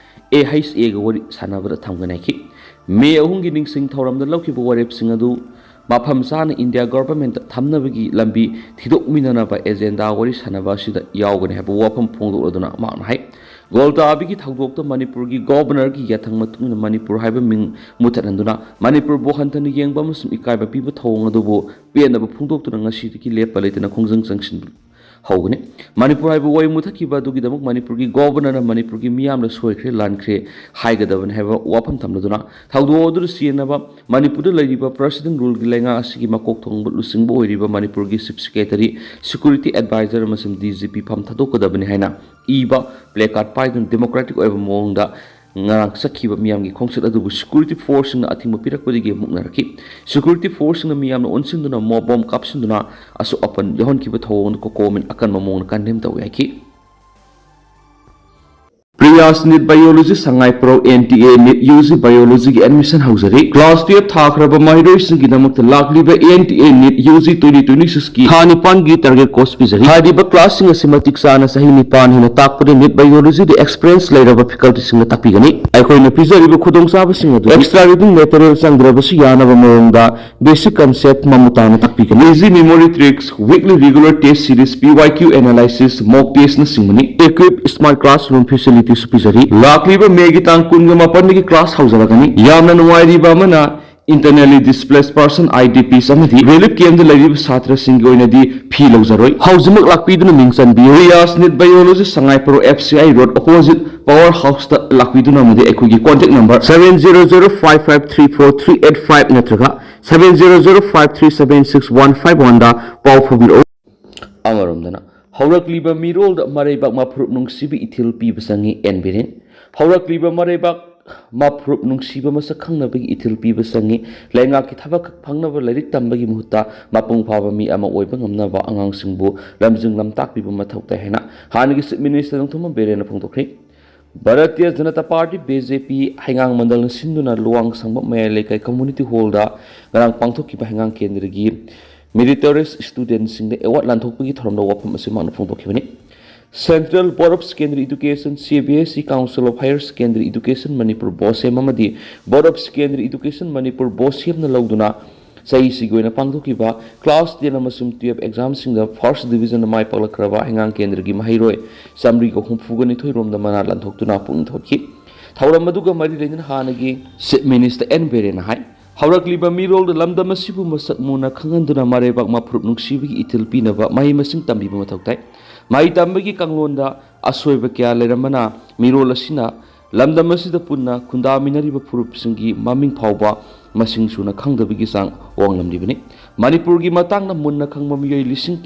A H Aꯒ ꯋꯥꯔꯤ ꯁꯥꯟꯅꯕꯗ ꯊꯝꯒꯅꯤ ꯍꯥꯏꯈꯤ꯫ ꯃꯦ ꯑꯍꯨꯝꯒꯤ ꯅꯤꯡꯁꯤꯡ ꯊꯧꯔꯝꯗ ꯂꯧꯈꯤꯕ ꯋꯥꯔꯦꯞꯁꯤꯡ ꯑꯗꯨ ꯃꯐꯝ ꯆꯥꯅ India governmentꯇ ꯊꯝꯅꯕꯒꯤ ꯂꯝꯕꯤ ꯊꯤꯗꯣꯛꯃꯤꯟꯅꯅꯕ agenda ꯋꯥꯔꯤ ꯁꯥꯟꯅꯕ ꯑꯁꯤꯗ ꯌꯥꯎꯒꯅꯤ ꯍꯥꯏꯕ ꯋꯥꯐꯝ ꯐꯣꯡꯗꯣꯛꯂꯗꯨꯅ ꯃꯍꯥꯛꯅ ꯍꯥꯏ, ꯒꯣꯜꯇꯥꯕꯤꯒꯤ ꯊꯧꯗꯣꯛꯇ ꯃꯅꯤꯄꯨꯔꯒꯤ Governorꯒꯤ ꯌꯥꯊꯪ ꯃꯇꯨꯡ ꯏꯟꯅ ꯃꯅꯤꯄꯨꯔ ꯍꯥꯏꯕ ꯃꯤꯡ ꯃꯨꯊꯠꯍꯟꯗꯨꯅ ꯃꯅꯤꯄꯨꯔꯕꯨ ꯍꯟꯊꯅ ꯌꯦꯡꯕ ꯑꯃꯁꯨꯡ ꯏꯀꯥꯏꯕ ꯄꯤꯕ ꯊꯧꯑꯣꯡ ꯑꯗꯨꯕꯨ ꯄꯦꯟꯗꯕ ꯐꯣꯡꯗꯣꯛꯇꯨꯅ ꯉꯁꯤꯗꯒꯤ ꯂꯦꯞꯄ ꯂꯩꯇꯅ ꯈꯣꯡꯖꯪ ꯆꯪꯁꯤꯟ ꯍꯧꯒꯅꯤ꯫ ꯃꯅꯤꯄꯨꯔ ꯍꯥꯏꯕ ꯋꯥꯍꯩ ꯃꯨꯊꯠꯈꯤꯕ ꯑꯗꯨꯒꯤꯗꯃꯛ ꯃꯅꯤꯄꯨꯔꯒꯤ Governorꯅ ꯃꯅꯤꯄꯨꯔꯒꯤ ꯃꯤꯌꯥꯝꯅ ꯁꯣꯏꯈ꯭ꯔꯦ, ꯂꯥꯟꯈ꯭ꯔꯦ ꯍꯥꯏꯒꯗꯕꯅꯤ ꯍꯥꯏꯕ ꯋꯥꯐꯝ ꯊꯝꯂꯗꯨꯅ ꯊꯧꯗꯣꯛ ꯑꯗꯨꯗ ꯆꯦꯟꯅꯕ ꯃꯅꯤꯄꯨꯔꯗ ꯂꯩꯔꯤꯕ President Ruleꯒꯤ ꯂꯩꯉꯥꯛ ꯑꯁꯤꯒꯤ ꯃꯀꯣꯛ ꯊꯣꯡꯕ ꯂꯨꯆꯤꯡꯕ ꯑꯣꯏꯔꯤꯕ ꯃꯅꯤꯄꯨꯔꯒꯤ Chief Secretary, Security Advisor ꯑꯃꯁꯨꯡ D G P ꯐꯝ ꯊꯥꯗꯣꯛꯀꯗꯕꯅꯤ ꯍꯥꯏꯅ ꯏꯕ placard ꯄꯥꯏꯗꯨꯅ democratic ꯑꯣꯏꯕ ꯃꯑꯣꯡꯗ ꯉꯔꯥꯡ ꯆꯠꯈꯤꯕ ꯃꯤꯌꯥꯝꯒꯤ ꯈꯣꯡꯆꯠ ꯑꯗꯨꯕꯨ security forceꯁꯤꯡꯅ ꯑꯊꯤꯡꯕ ꯄꯤꯔꯛꯄꯗꯒꯤ ꯃꯨꯛꯅꯔꯛꯈꯤ꯫ Security forceꯁꯤꯡꯅ ꯃꯤꯌꯥꯝꯅ ꯑꯣꯟꯁꯤꯟꯗꯨꯅ mob bomb ꯀꯥꯞꯁꯤꯟꯗꯨꯅ ꯑꯁꯣꯛ ꯑꯄꯟ ꯌꯥꯎꯍꯟꯈꯤꯕ ꯊꯧꯑꯣꯡ ꯑꯗꯨ COCOMIꯅ ꯑꯀꯟꯕ ꯃꯑꯣꯡꯗ condemn ꯇꯧꯏ ꯍꯥꯏꯈꯤ꯫ Priyas NEET Biology Sangai ꯄ꯭ꯔꯧ N T A NEET U G Biologyꯒꯤ admission ꯍꯧꯖꯔꯤ꯫ Class twelve ꯊꯥꯈ꯭ꯔꯕ ꯃꯍꯩꯔꯣꯏꯁꯤꯡꯒꯤꯗꯃꯛꯇ ꯂꯥꯛꯂꯤꯕ N T A NEET U G twenty twenty sixꯀꯤ ꯊꯥ ꯅꯤꯄꯥꯟꯒꯤ target course ꯄꯤꯖꯔꯤ꯫ ꯍꯥꯏꯔꯤꯕ classꯁꯤꯡ ꯑꯁꯤ ꯃꯇꯤꯛ ꯆꯥꯅ ꯆꯍꯤ ꯅꯤꯄꯥꯟ ꯍꯦꯟꯅ ꯇꯥꯛꯄꯗ NEET Biologyꯗ experience ꯂꯩꯔꯕ facultyꯁꯤꯡꯅ ꯇꯥꯛꯄꯤꯒꯅꯤ꯫ ꯑꯩꯈꯣꯏꯅ ꯄꯤꯖꯔꯤꯕ ꯈꯨꯗꯣꯡꯆꯥꯕꯁꯤꯡ ꯑꯗꯨ extra reading material ꯆꯪꯗ꯭ꯔꯕꯁꯨ ꯌꯥꯅꯕ ꯃꯑꯣꯡꯗ basic concept ꯃꯃꯨꯠ ꯇꯥꯅ ꯇꯥꯛꯄꯤꯒꯅꯤ꯫ Easy memory tricks, weekly regular test series, P Y Q analysis, mock testꯅꯆꯤꯡꯕꯅꯤ꯫ Equip smart classroom facilityꯁꯨ ꯄꯤꯖꯔꯤ꯫ ꯂꯥꯛꯂꯤꯕ ꯃꯦꯒꯤ ꯇꯥꯡ ꯀꯨꯟꯒ ꯃꯥꯄꯟꯗꯒꯤ class ꯍꯧꯖꯔꯒꯅꯤ꯫ ꯌꯥꯝꯅ ꯅꯨꯡꯉꯥꯏꯔꯤꯕ ꯑꯃꯅ, internally displaced person, I D Ps ꯑꯃꯗꯤ relief campꯇ ꯂꯩꯔꯤꯕ ꯁꯥꯇ꯭ꯔꯁꯤꯡꯒꯤ ꯑꯣꯏꯅꯗꯤ fee ꯂꯧꯖꯔꯣꯏ꯫ ꯍꯧꯖꯤꯛꯃꯛ ꯂꯥꯛꯄꯤꯗꯨꯅ ꯃꯤꯡ ꯆꯟꯕꯤꯌꯨ꯫ Priyas NEET Biology Sangai ꯄ꯭ꯔꯧ F C I road opposite Power Houseꯇ ꯂꯥꯛꯄꯤꯗꯨꯅ ꯑꯃꯗꯤ ꯑꯩꯈꯣꯏꯒꯤ contact number seven zero zero five five three four three eight five ꯅꯠꯇ꯭ꯔꯒ seven zero zero five three seven six one five oneꯗ ꯄꯥꯎ ꯐꯥꯎꯕꯤꯔꯛꯎ꯫ ꯑꯃꯔꯣꯝꯗꯅ ꯍꯧꯔꯛꯂꯤꯕ ꯃꯤꯔꯣꯜꯗ ꯃꯔꯩꯕꯥꯛ ꯃꯐꯨꯔꯨꯞ ꯅꯨꯡꯁꯤꯕ ꯏꯊꯤꯜ ꯄꯤꯕ ꯆꯪꯉꯤ ꯑꯦꯟ ꯕꯤꯔꯦꯟ꯫ ꯍꯧꯔꯛꯂꯤꯕ ꯃꯔꯩꯕꯥꯛ ꯃꯥ ꯐꯨꯔꯨꯞ ꯅꯨꯡꯁꯤꯕ ꯃꯁꯛ ꯈꯪꯅꯕꯒꯤ ꯏꯊꯤꯜ ꯄꯤꯕ ꯆꯪꯏ꯫ ꯂꯩꯉꯥꯛꯀꯤ ꯊꯕꯛ ꯈꯛ ꯐꯪꯅꯕ ꯂꯥꯏꯔꯤꯛ ꯇꯝꯕꯒꯤ ꯃꯍꯨꯠꯇ ꯃꯄꯨꯡ ꯐꯥꯕ ꯃꯤ ꯑꯃ ꯑꯣꯏꯕ ꯉꯝꯅꯕ ꯑꯉꯥꯡꯁꯤꯡꯕꯨ ꯂꯝꯖꯤꯡ ꯂꯝꯇꯥꯛꯄꯤꯕ ꯃꯊꯧ ꯇꯥꯏ ꯍꯥꯏꯅ ꯍꯥꯟꯅꯒꯤ Chief Minister ꯅꯣꯡꯊꯣꯝꯕꯝ ꯕꯤꯔꯦꯟꯅ ꯐꯣꯡꯗꯣꯛꯈ꯭ꯔꯤ꯫ Bharatiya Janata party, B J P, ꯍꯩꯉꯥꯡ ꯃꯟꯗꯜꯅ ꯁꯤꯟꯗꯨꯅ ꯂꯨꯋꯥꯡ ꯁꯪꯕꯝ ꯃꯌꯥꯏ ꯂꯩꯀꯥꯏ Community Hall ꯗ ꯉꯔꯥꯡ ꯄꯥꯡꯊꯣꯛꯈꯤꯕ ꯍꯩꯉꯥꯡ ꯀꯦꯟꯗ꯭ꯔꯒꯤ meritorious student ꯁꯤꯡꯗ award ꯂꯥꯟꯊꯣꯛꯄꯒꯤ ꯊꯧꯔꯝꯗ ꯋꯥꯐꯝ ꯑꯁꯤ ꯃꯍꯥꯛꯅ ꯐꯣꯡꯗꯣꯛꯈꯤꯕꯅꯤ꯫ Central Board of Secondary Education, C B S E, Council of Higher Secondary Education Manipur, BOSEM, ꯑꯃꯗꯤ Board of Secondary Education Manipur, BOSEM ꯅ ꯂꯧꯗꯨꯅ ꯆꯍꯤꯁꯤꯒꯤ ꯑꯣꯏꯅ ꯄꯥꯡꯊꯣꯛꯈꯤꯕ class ten ꯑꯃꯁꯨꯡ twelve exam ꯁꯤꯡꯗ first division ꯗ ꯃꯥꯏ ꯄꯥꯛꯂꯛꯈ꯭ꯔꯕ ꯍꯩꯉꯥꯡ ꯀꯦꯟꯗ꯭ꯔꯒꯤ ꯃꯍꯩꯔꯣꯏ ꯆꯥꯃꯔꯤꯒ ꯍꯨꯝꯐꯨꯒ ꯅꯤꯊꯣꯏ ꯔꯣꯝꯗ ꯃꯅꯥ ꯂꯥꯟꯊꯣꯛꯇꯨꯅ ꯄꯨꯛꯅꯤꯡ ꯊꯧꯒꯠꯈꯤ꯫ ꯊꯧꯔꯝ ꯑꯗꯨꯒ ꯃꯔꯤ ꯂꯩꯅꯅ ꯍꯥꯟꯅꯒꯤ Chief Minister ꯑꯦꯟ ꯕꯤꯔꯦꯟꯅ ꯍꯥꯏ, ꯍꯧꯔꯛꯂꯤꯕ ꯃꯤꯔꯣꯜꯗ ꯂꯝꯗꯝ ꯑꯁꯤꯕꯨ ꯃꯁꯛ ꯃꯨꯟꯅ ꯈꯪꯍꯟꯗꯨꯅ ꯃꯔꯩꯕꯥꯛ ꯃꯐꯨꯔꯨꯞ ꯅꯨꯡꯁꯤꯕꯒꯤ ꯏꯊꯤꯜ ꯄꯤꯅꯕ ꯃꯍꯩ ꯃꯁꯤꯡ ꯇꯝꯕꯤꯕ ꯃꯊꯧ ꯇꯥꯏ꯫ ꯃꯍꯩ ꯇꯝꯕꯒꯤ ꯀꯥꯡꯂꯣꯟꯗ ꯑꯁꯣꯏꯕ ꯀꯌꯥ ꯂꯩꯔꯝꯕꯅ ꯃꯤꯔꯣꯜ ꯑꯁꯤꯅ ꯂꯝꯗꯝ ꯑꯁꯤꯗ ꯄꯨꯟꯅ ꯈꯨꯟꯗꯥꯃꯤꯟꯅꯔꯤꯕ ꯐꯨꯔꯨꯞꯁꯤꯡꯒꯤ ꯃꯃꯤꯡ ꯐꯥꯎꯕ ꯃꯁꯤꯡ ꯁꯨꯅ ꯈꯪꯗꯕꯒꯤ ꯆꯥꯡ ꯋꯥꯡꯂꯝꯂꯤꯕꯅꯤ꯫ ꯃꯅꯤꯄꯨꯔꯒꯤ ꯃꯇꯥꯡꯗ ꯃꯨꯟꯅ ꯈꯪꯕ ꯃꯤꯑꯣꯏ ꯂꯤꯁꯤꯡ,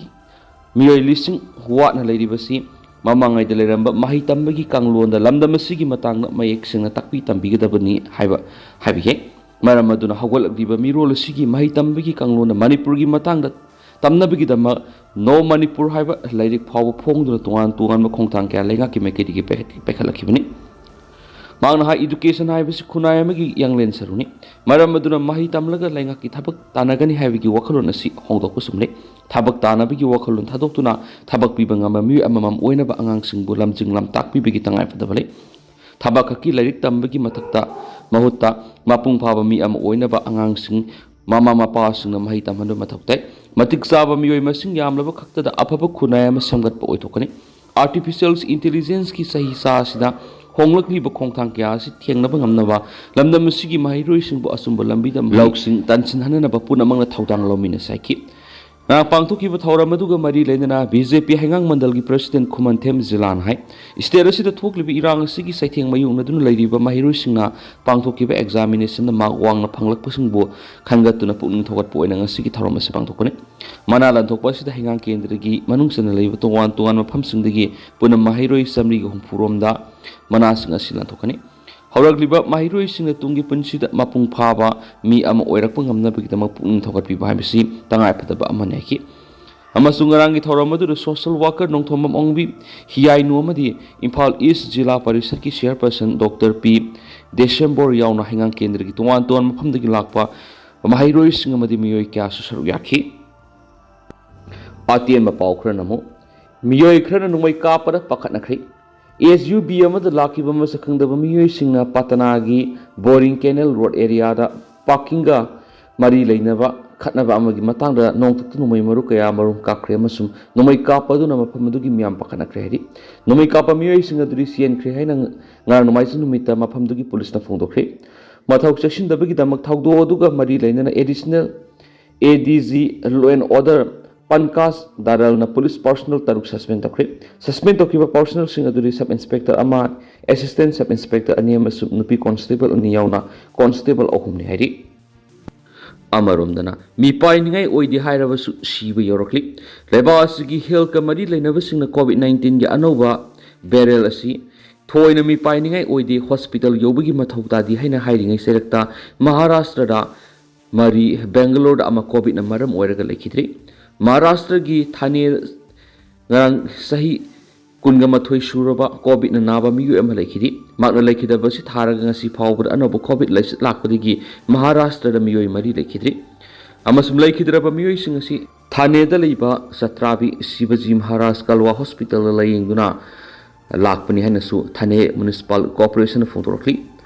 ꯃꯤꯑꯣꯏ ꯂꯤꯁꯤꯡ ꯋꯥꯠꯅ ꯂꯩꯔꯤꯕꯁꯤ ꯃꯃꯥꯡꯉꯩꯗ ꯂꯩꯔꯝꯕ ꯃꯍꯩ ꯇꯝꯕꯒꯤ ꯀꯥꯡꯂꯣꯟꯗ ꯂꯝꯗꯝ ꯑꯁꯤꯒꯤ ꯃꯇꯥꯡꯗ ꯃꯌꯦꯛ ꯁꯦꯡꯅ ꯇꯥꯛꯄꯤ ꯇꯝꯕꯤꯒꯗꯕꯅꯤ ꯍꯥꯏꯕ ꯍꯥꯏꯕꯤꯈꯤ꯫ ꯃꯔꯝ ꯑꯗꯨꯅ ꯍꯧꯒꯠꯂꯛꯂꯤꯕ ꯃꯤꯔꯣꯜ ꯑꯁꯤꯒꯤ ꯃꯍꯩ ꯇꯝꯕꯒꯤ ꯀꯥꯡꯂꯣꯟꯗ ꯃꯅꯤꯄꯨꯔꯒꯤ ꯃꯇꯥꯡꯗ ꯇꯝꯅꯕꯒꯤꯗꯃꯛ ꯅꯣ ꯃꯅꯤꯄꯨꯔ ꯍꯥꯏꯕ ꯂꯥꯏꯔꯤꯛ ꯐꯥꯎꯕ ꯐꯣꯡꯗꯨꯅ ꯇꯣꯉꯥꯟ ꯇꯣꯉꯥꯟꯕ ꯈꯣꯡꯊꯥꯡ ꯀꯌꯥ ꯂꯩꯉꯥꯛꯀꯤ ꯃꯥꯏꯀꯩꯗꯒꯤ ꯄꯥꯏꯈꯠ-, ꯄꯥꯏꯈꯠꯂꯛꯈꯤꯕꯅꯤ꯫ ꯃꯍꯥꯛꯅ ꯍꯥꯏ, education ꯍꯥꯏꯕꯁꯤ ꯈꯨꯟꯅꯥꯏ ꯑꯃꯒꯤ ꯌꯥꯡꯂꯦꯟ ꯁꯔꯨꯅꯤ꯫ ꯃꯔꯝ ꯑꯗꯨꯅ ꯃꯍꯩ ꯇꯝꯂꯒ ꯂꯩꯉꯥꯛꯀꯤ ꯊꯕꯛ ꯇꯥꯟꯅꯒꯅꯤ ꯍꯥꯏꯕꯒꯤ ꯋꯥꯈꯜꯂꯣꯟ ꯑꯁꯤ ꯍꯣꯡꯗꯣꯛꯄ ꯆꯨꯝꯂꯦ꯫ ꯊꯕꯛ ꯇꯥꯟꯅꯕꯒꯤ ꯋꯥꯈꯜꯂꯣꯟ ꯊꯥꯗꯣꯛꯇꯨꯅ ꯊꯕꯛ ꯄꯤꯕ ꯉꯝꯕ ꯃꯤꯑꯣꯏ ꯑꯃꯃꯝ ꯑꯣꯏꯅꯕ ꯑꯉꯥꯡꯁꯤꯡꯕꯨ ꯂꯝꯖꯤꯡ ꯂꯝꯇꯥꯛꯄꯤꯕꯒꯤ ꯇꯉꯥꯏꯐꯗꯕ ꯂꯩ꯫ ꯊꯕꯛ ꯈꯛꯀꯤ ꯂꯥꯏꯔꯤꯛ ꯇꯝꯕꯒꯤ ꯃꯊꯛꯇ ꯃꯍꯨꯠꯇ ꯃꯄꯨꯡ ꯐꯥꯕ ꯃꯤ ꯑꯃ ꯑꯣꯏꯅꯕ ꯑꯉꯥꯡꯁꯤꯡ ꯃꯃꯥ ꯃꯄꯥꯁꯤꯡꯅ ꯃꯍꯩ ꯇꯝꯍꯟꯕ ꯃꯊꯧ ꯇꯥꯏ꯫ ꯃꯇꯤꯛ ꯆꯥꯕ ꯃꯤꯑꯣꯏ ꯃꯁꯤꯡ ꯌꯥꯝꯂꯕ ꯈꯛꯇꯗ ꯑꯐꯕ ꯈꯨꯟꯅꯥꯏ ꯑꯃ ꯁꯦꯝꯒꯠꯄ ꯑꯣꯏꯊꯣꯛꯀꯅꯤ꯫ Artificial intelligence ꯀꯤ ꯆꯍꯤ ꯆꯥ ꯑꯁꯤꯗ ꯍꯣꯡꯂꯛꯂꯤꯕ ꯈꯣꯡꯊꯥꯡ ꯀꯌꯥ ꯑꯁꯤ ꯊꯦꯡꯅꯕ ꯉꯝꯅꯕ ꯂꯝꯗꯝ ꯑꯁꯤꯒꯤ ꯃꯍꯩꯔꯣꯏꯁꯤꯡꯕꯨ ꯑꯆꯨꯝꯕ ꯂꯝꯕꯤꯗ ꯂꯧꯁꯤꯡ ꯇꯥꯟꯁꯤꯟꯍꯟꯅꯅꯕ ꯄꯨꯝꯅꯃꯛꯅ ꯊꯧꯗꯥꯡ ꯂꯧꯃꯤꯟꯅꯁꯤ ꯍꯥꯏꯈꯤ꯫ ꯉꯔꯥꯡ ꯄꯥꯡꯊꯣꯛꯈꯤꯕ ꯊꯧꯔꯝ ꯑꯗꯨꯒ ꯃꯔꯤ ꯂꯩꯅꯅ ꯕꯤ ꯖꯦ ꯄꯤ ꯍꯩꯉꯥꯡ ꯃꯟꯗꯜꯒꯤ president ꯈꯨꯃꯟꯊꯦꯝ ꯖꯤꯂꯥꯅ ꯍꯥꯏ, state ꯑꯁꯤꯗ ꯊꯣꯛꯂꯤꯕ ꯏꯔꯥꯡ ꯑꯁꯤꯒꯤ ꯆꯩꯊꯦꯡ ꯃꯥꯌꯣꯛꯅꯗꯨꯅ ꯂꯩꯔꯤꯕ ꯃꯍꯩꯔꯣꯏꯁꯤꯡꯅ ꯄꯥꯡꯊꯣꯛꯈꯤꯕ examination ꯗ mark ꯋꯥꯡꯅ ꯐꯪꯂꯛꯄꯁꯤꯡꯕꯨ ꯈꯟꯒꯠꯇꯨꯅ ꯄꯨꯛꯅꯤꯡ ꯊꯧꯒꯠꯄ ꯑꯣꯏꯅ ꯉꯁꯤꯒꯤ ꯊꯧꯔꯝ ꯑꯁꯤ ꯄꯥꯡꯊꯣꯛꯄꯅꯤ꯫ ꯃꯅꯥ ꯂꯥꯟꯊꯣꯛꯄ ꯑꯁꯤꯗ ꯍꯩꯉꯥꯡ ꯀꯦꯟꯗ꯭ꯔꯒꯤ ꯃꯅꯨꯡ ꯆꯟꯅ ꯂꯩꯕ ꯇꯣꯉꯥꯟ ꯇꯣꯉꯥꯟꯕ ꯃꯐꯝꯁꯤꯡꯗꯒꯤ ꯄꯨꯟꯅ ꯃꯍꯩꯔꯣꯏ ꯆꯥꯃꯔꯤꯒ ꯍꯨꯝꯐꯨ ꯔꯣꯝꯗ ꯃꯅꯥꯁꯤꯡ ꯑꯁꯤ ꯂꯥꯟꯊꯣꯛꯀꯅꯤ꯫ ꯍꯧꯔꯛꯂꯤꯕ ꯃꯍꯩꯔꯣꯏꯁꯤꯡꯅ ꯇꯨꯡꯒꯤ ꯄꯨꯟꯁꯤꯗ ꯃꯄꯨꯡ ꯐꯥꯕ ꯃꯤ ꯑꯃ ꯑꯣꯏꯔꯛꯄ ꯉꯝꯅꯕꯒꯤꯗꯃꯛ ꯄꯨꯛꯅꯤꯡ ꯊꯧꯒꯠꯄꯤꯕ ꯍꯥꯏꯕꯁꯤ ꯇꯉꯥꯏꯐꯗꯕ ꯑꯃꯅꯤ ꯍꯥꯏꯈꯤ꯫ ꯑꯃꯁꯨꯡ ꯉꯔꯥꯡꯒꯤ ꯊꯧꯔꯝ ꯑꯗꯨꯗ social worker ꯅꯣꯡꯊꯣꯝꯕꯝ ꯑꯣꯡꯕꯤ, ꯍꯤꯌꯥꯏꯅꯨ ꯑꯃꯗꯤ ꯏꯝꯐꯥꯜ ꯏꯁ ꯖꯤꯂꯥ ꯄꯔꯤꯁꯠꯀꯤ chairperson Doctor ꯄꯤ ꯗꯤꯁꯦꯝꯕꯣꯔ ꯌꯥꯎꯅ ꯍꯩꯉꯥꯡ ꯀꯦꯟꯗ꯭ꯔꯒꯤ ꯇꯣꯉꯥꯟ ꯇꯣꯉꯥꯟꯕ ꯃꯐꯝꯗꯒꯤ ꯂꯥꯛꯄ ꯃꯍꯩꯔꯣꯏꯁꯤꯡ ꯑꯃꯗꯤ ꯃꯤꯑꯣꯏ ꯀꯌꯥꯁꯨ ꯁꯔꯨꯛ ꯌꯥꯈꯤ꯫ ꯑꯇꯦꯟꯕ ꯄꯥꯎ ꯈꯔꯅ ꯑꯃꯨꯛ, ꯃꯤꯑꯣꯏ ꯈꯔꯅ ꯅꯣꯡꯃꯩ ꯀꯥꯞꯄꯗ ꯄꯥꯈꯠꯅꯈ꯭ꯔꯦ꯫ ꯑꯦꯁ ꯌꯨ ꯕꯤ ꯑꯃꯗ ꯂꯥꯛꯈꯤꯕ ꯃꯁꯛ ꯈꯪꯗꯕ ꯃꯤꯑꯣꯏꯁꯤꯡꯅ ꯄꯇꯅꯥꯒꯤ ꯕꯣꯔꯤꯡ ꯀꯦꯅꯦꯜ ꯔꯣꯗ ꯑꯦꯔꯤꯌꯥꯗ ꯄꯥꯔꯀꯤꯡꯒ ꯃꯔꯤ ꯂꯩꯅꯕ ꯈꯠꯅꯕ ꯑꯃꯒꯤ ꯃꯇꯥꯡꯗ ꯅꯣꯡꯊꯛꯇ ꯅꯣꯡꯃꯩ ꯃꯔꯨ ꯀꯌꯥ ꯃꯔꯨꯝ ꯀꯥꯞꯈ꯭ꯔꯦ ꯑꯃꯁꯨꯡ ꯅꯣꯡꯃꯩ ꯀꯥꯞꯄ ꯑꯗꯨꯅ ꯃꯐꯝ ꯑꯗꯨꯒꯤ ꯃꯤꯌꯥꯝ ꯄꯥꯈꯠꯅꯈ꯭ꯔꯦ ꯍꯥꯏꯔꯤ꯫ ꯅꯣꯡꯃꯩ ꯀꯥꯞꯄ ꯃꯤꯑꯣꯏꯁꯤꯡ ꯑꯗꯨꯗꯤ ꯆꯦꯟꯈ꯭ꯔꯦ ꯍꯥꯏꯅ ꯉꯔꯥꯡ ꯅꯣꯡꯃꯥꯏꯖꯤꯡ ꯅꯨꯃꯤꯠꯇ ꯃꯐꯝꯗꯨꯒꯤ ꯄꯨꯂꯤꯁꯅ ꯐꯣꯡꯗꯣꯛꯈ꯭ꯔꯦ꯫ ꯃꯊꯧ ꯆꯦꯛꯁꯤꯟꯗꯕꯒꯤꯗꯃꯛ ꯊꯧꯗꯣꯛ ꯑꯗꯨꯒ ꯃꯔꯤ ꯂꯩꯅꯅ additional A D G Law and Order Pankaj ꯗꯥꯔꯜꯅ ꯄꯨꯂꯤꯁ personnel ꯇꯔꯨꯛ suspend ꯇꯧꯈ꯭ꯔꯦ꯫ Suspend ꯇꯧꯈꯤꯕ personnelꯁꯤꯡ ꯑꯗꯨꯗꯤ sub inspector ꯑꯃ, assistant sub inspector ꯑꯅꯤ ꯑꯃꯁꯨꯡ ꯅꯨꯄꯤ constable ꯑꯅꯤ ꯌꯥꯎꯅ constable ꯑꯍꯨꯝꯅꯤ ꯍꯥꯏꯔꯤ꯫ ꯑꯃꯔꯣꯝꯗꯅ ꯃꯤꯄꯥꯏꯅꯤꯡꯉꯥꯏ ꯑꯣꯏꯗꯦ ꯍꯥꯏꯔꯕꯁꯨ ꯁꯤꯕ ꯌꯧꯔꯛꯂꯤ꯫ ꯂꯩꯕꯥꯛ ꯑꯁꯤꯒꯤ healthꯀ ꯃꯔꯤ ꯂꯩꯅꯕꯁꯤꯡꯅ COVID nineteenꯒꯤ ꯑꯅꯧꯕ variant ꯑꯁꯤ ꯊꯣꯏꯅ ꯃꯤꯄꯥꯏꯅꯤꯡꯉꯥꯏ ꯑꯣꯏꯗꯦ, hospital ꯌꯧꯕꯒꯤ ꯃꯊꯧ ꯇꯥꯗꯦ ꯍꯥꯏꯅ ꯍꯥꯏꯔꯤꯉꯩ ꯆꯩꯔꯛꯇ ꯃꯍꯥꯔꯥꯁꯇ꯭ꯔꯗ ꯃꯔꯤ, ꯕꯦꯡꯒꯂꯣꯔꯗ ꯑꯃ COVIDꯅ ꯃꯔꯝ ꯑꯣꯏꯔꯒ ꯂꯩꯈꯤꯗ꯭ꯔꯤ꯫ ꯃꯍꯥꯔꯥꯁꯇ꯭ꯔꯒꯤ ꯊꯥꯅꯦ ꯉꯔꯥꯡ ꯆꯍꯤ ꯀꯨꯟꯒ ꯃꯥꯊꯣꯏ ꯁꯨꯔꯕ COVIDꯅ ꯅꯥꯕ ꯃꯤꯑꯣꯏ ꯑꯃ ꯂꯩꯈꯤꯗꯦ꯫ ꯃꯍꯥꯛꯅ ꯂꯩꯈꯤꯗꯕꯁꯤ ꯊꯥꯔꯒ ꯉꯁꯤ ꯐꯥꯎꯕꯗ ꯑꯅꯧꯕ COVID ꯂꯥꯏꯆꯠ ꯂꯥꯛꯄꯗꯒꯤ ꯃꯍꯥꯔꯥꯁꯇ꯭ꯔꯗ ꯃꯤꯑꯣꯏ ꯃꯔꯤ ꯂꯩꯈꯤꯗ꯭ꯔꯤ꯫ ꯑꯃꯁꯨꯡ ꯂꯩꯈꯤꯗ꯭ꯔꯕ ꯃꯤꯑꯣꯏꯁꯤꯡ ꯑꯁꯤ ꯊꯥꯅꯦꯗ ꯂꯩꯕ ꯆꯇ꯭ꯔꯥꯕꯤ ꯁꯤꯕꯖꯤ ꯃꯍꯥꯔꯥꯖ ꯀꯜꯋꯥ hospitalꯗ ꯂꯥꯌꯦꯡꯗꯨꯅ ꯂꯥꯛꯄꯅꯤ ꯍꯥꯏꯅꯁꯨ ꯊꯥꯅꯦ Municipal Corporationꯅ ꯐꯣꯡꯗꯣꯔꯛꯂꯤ꯫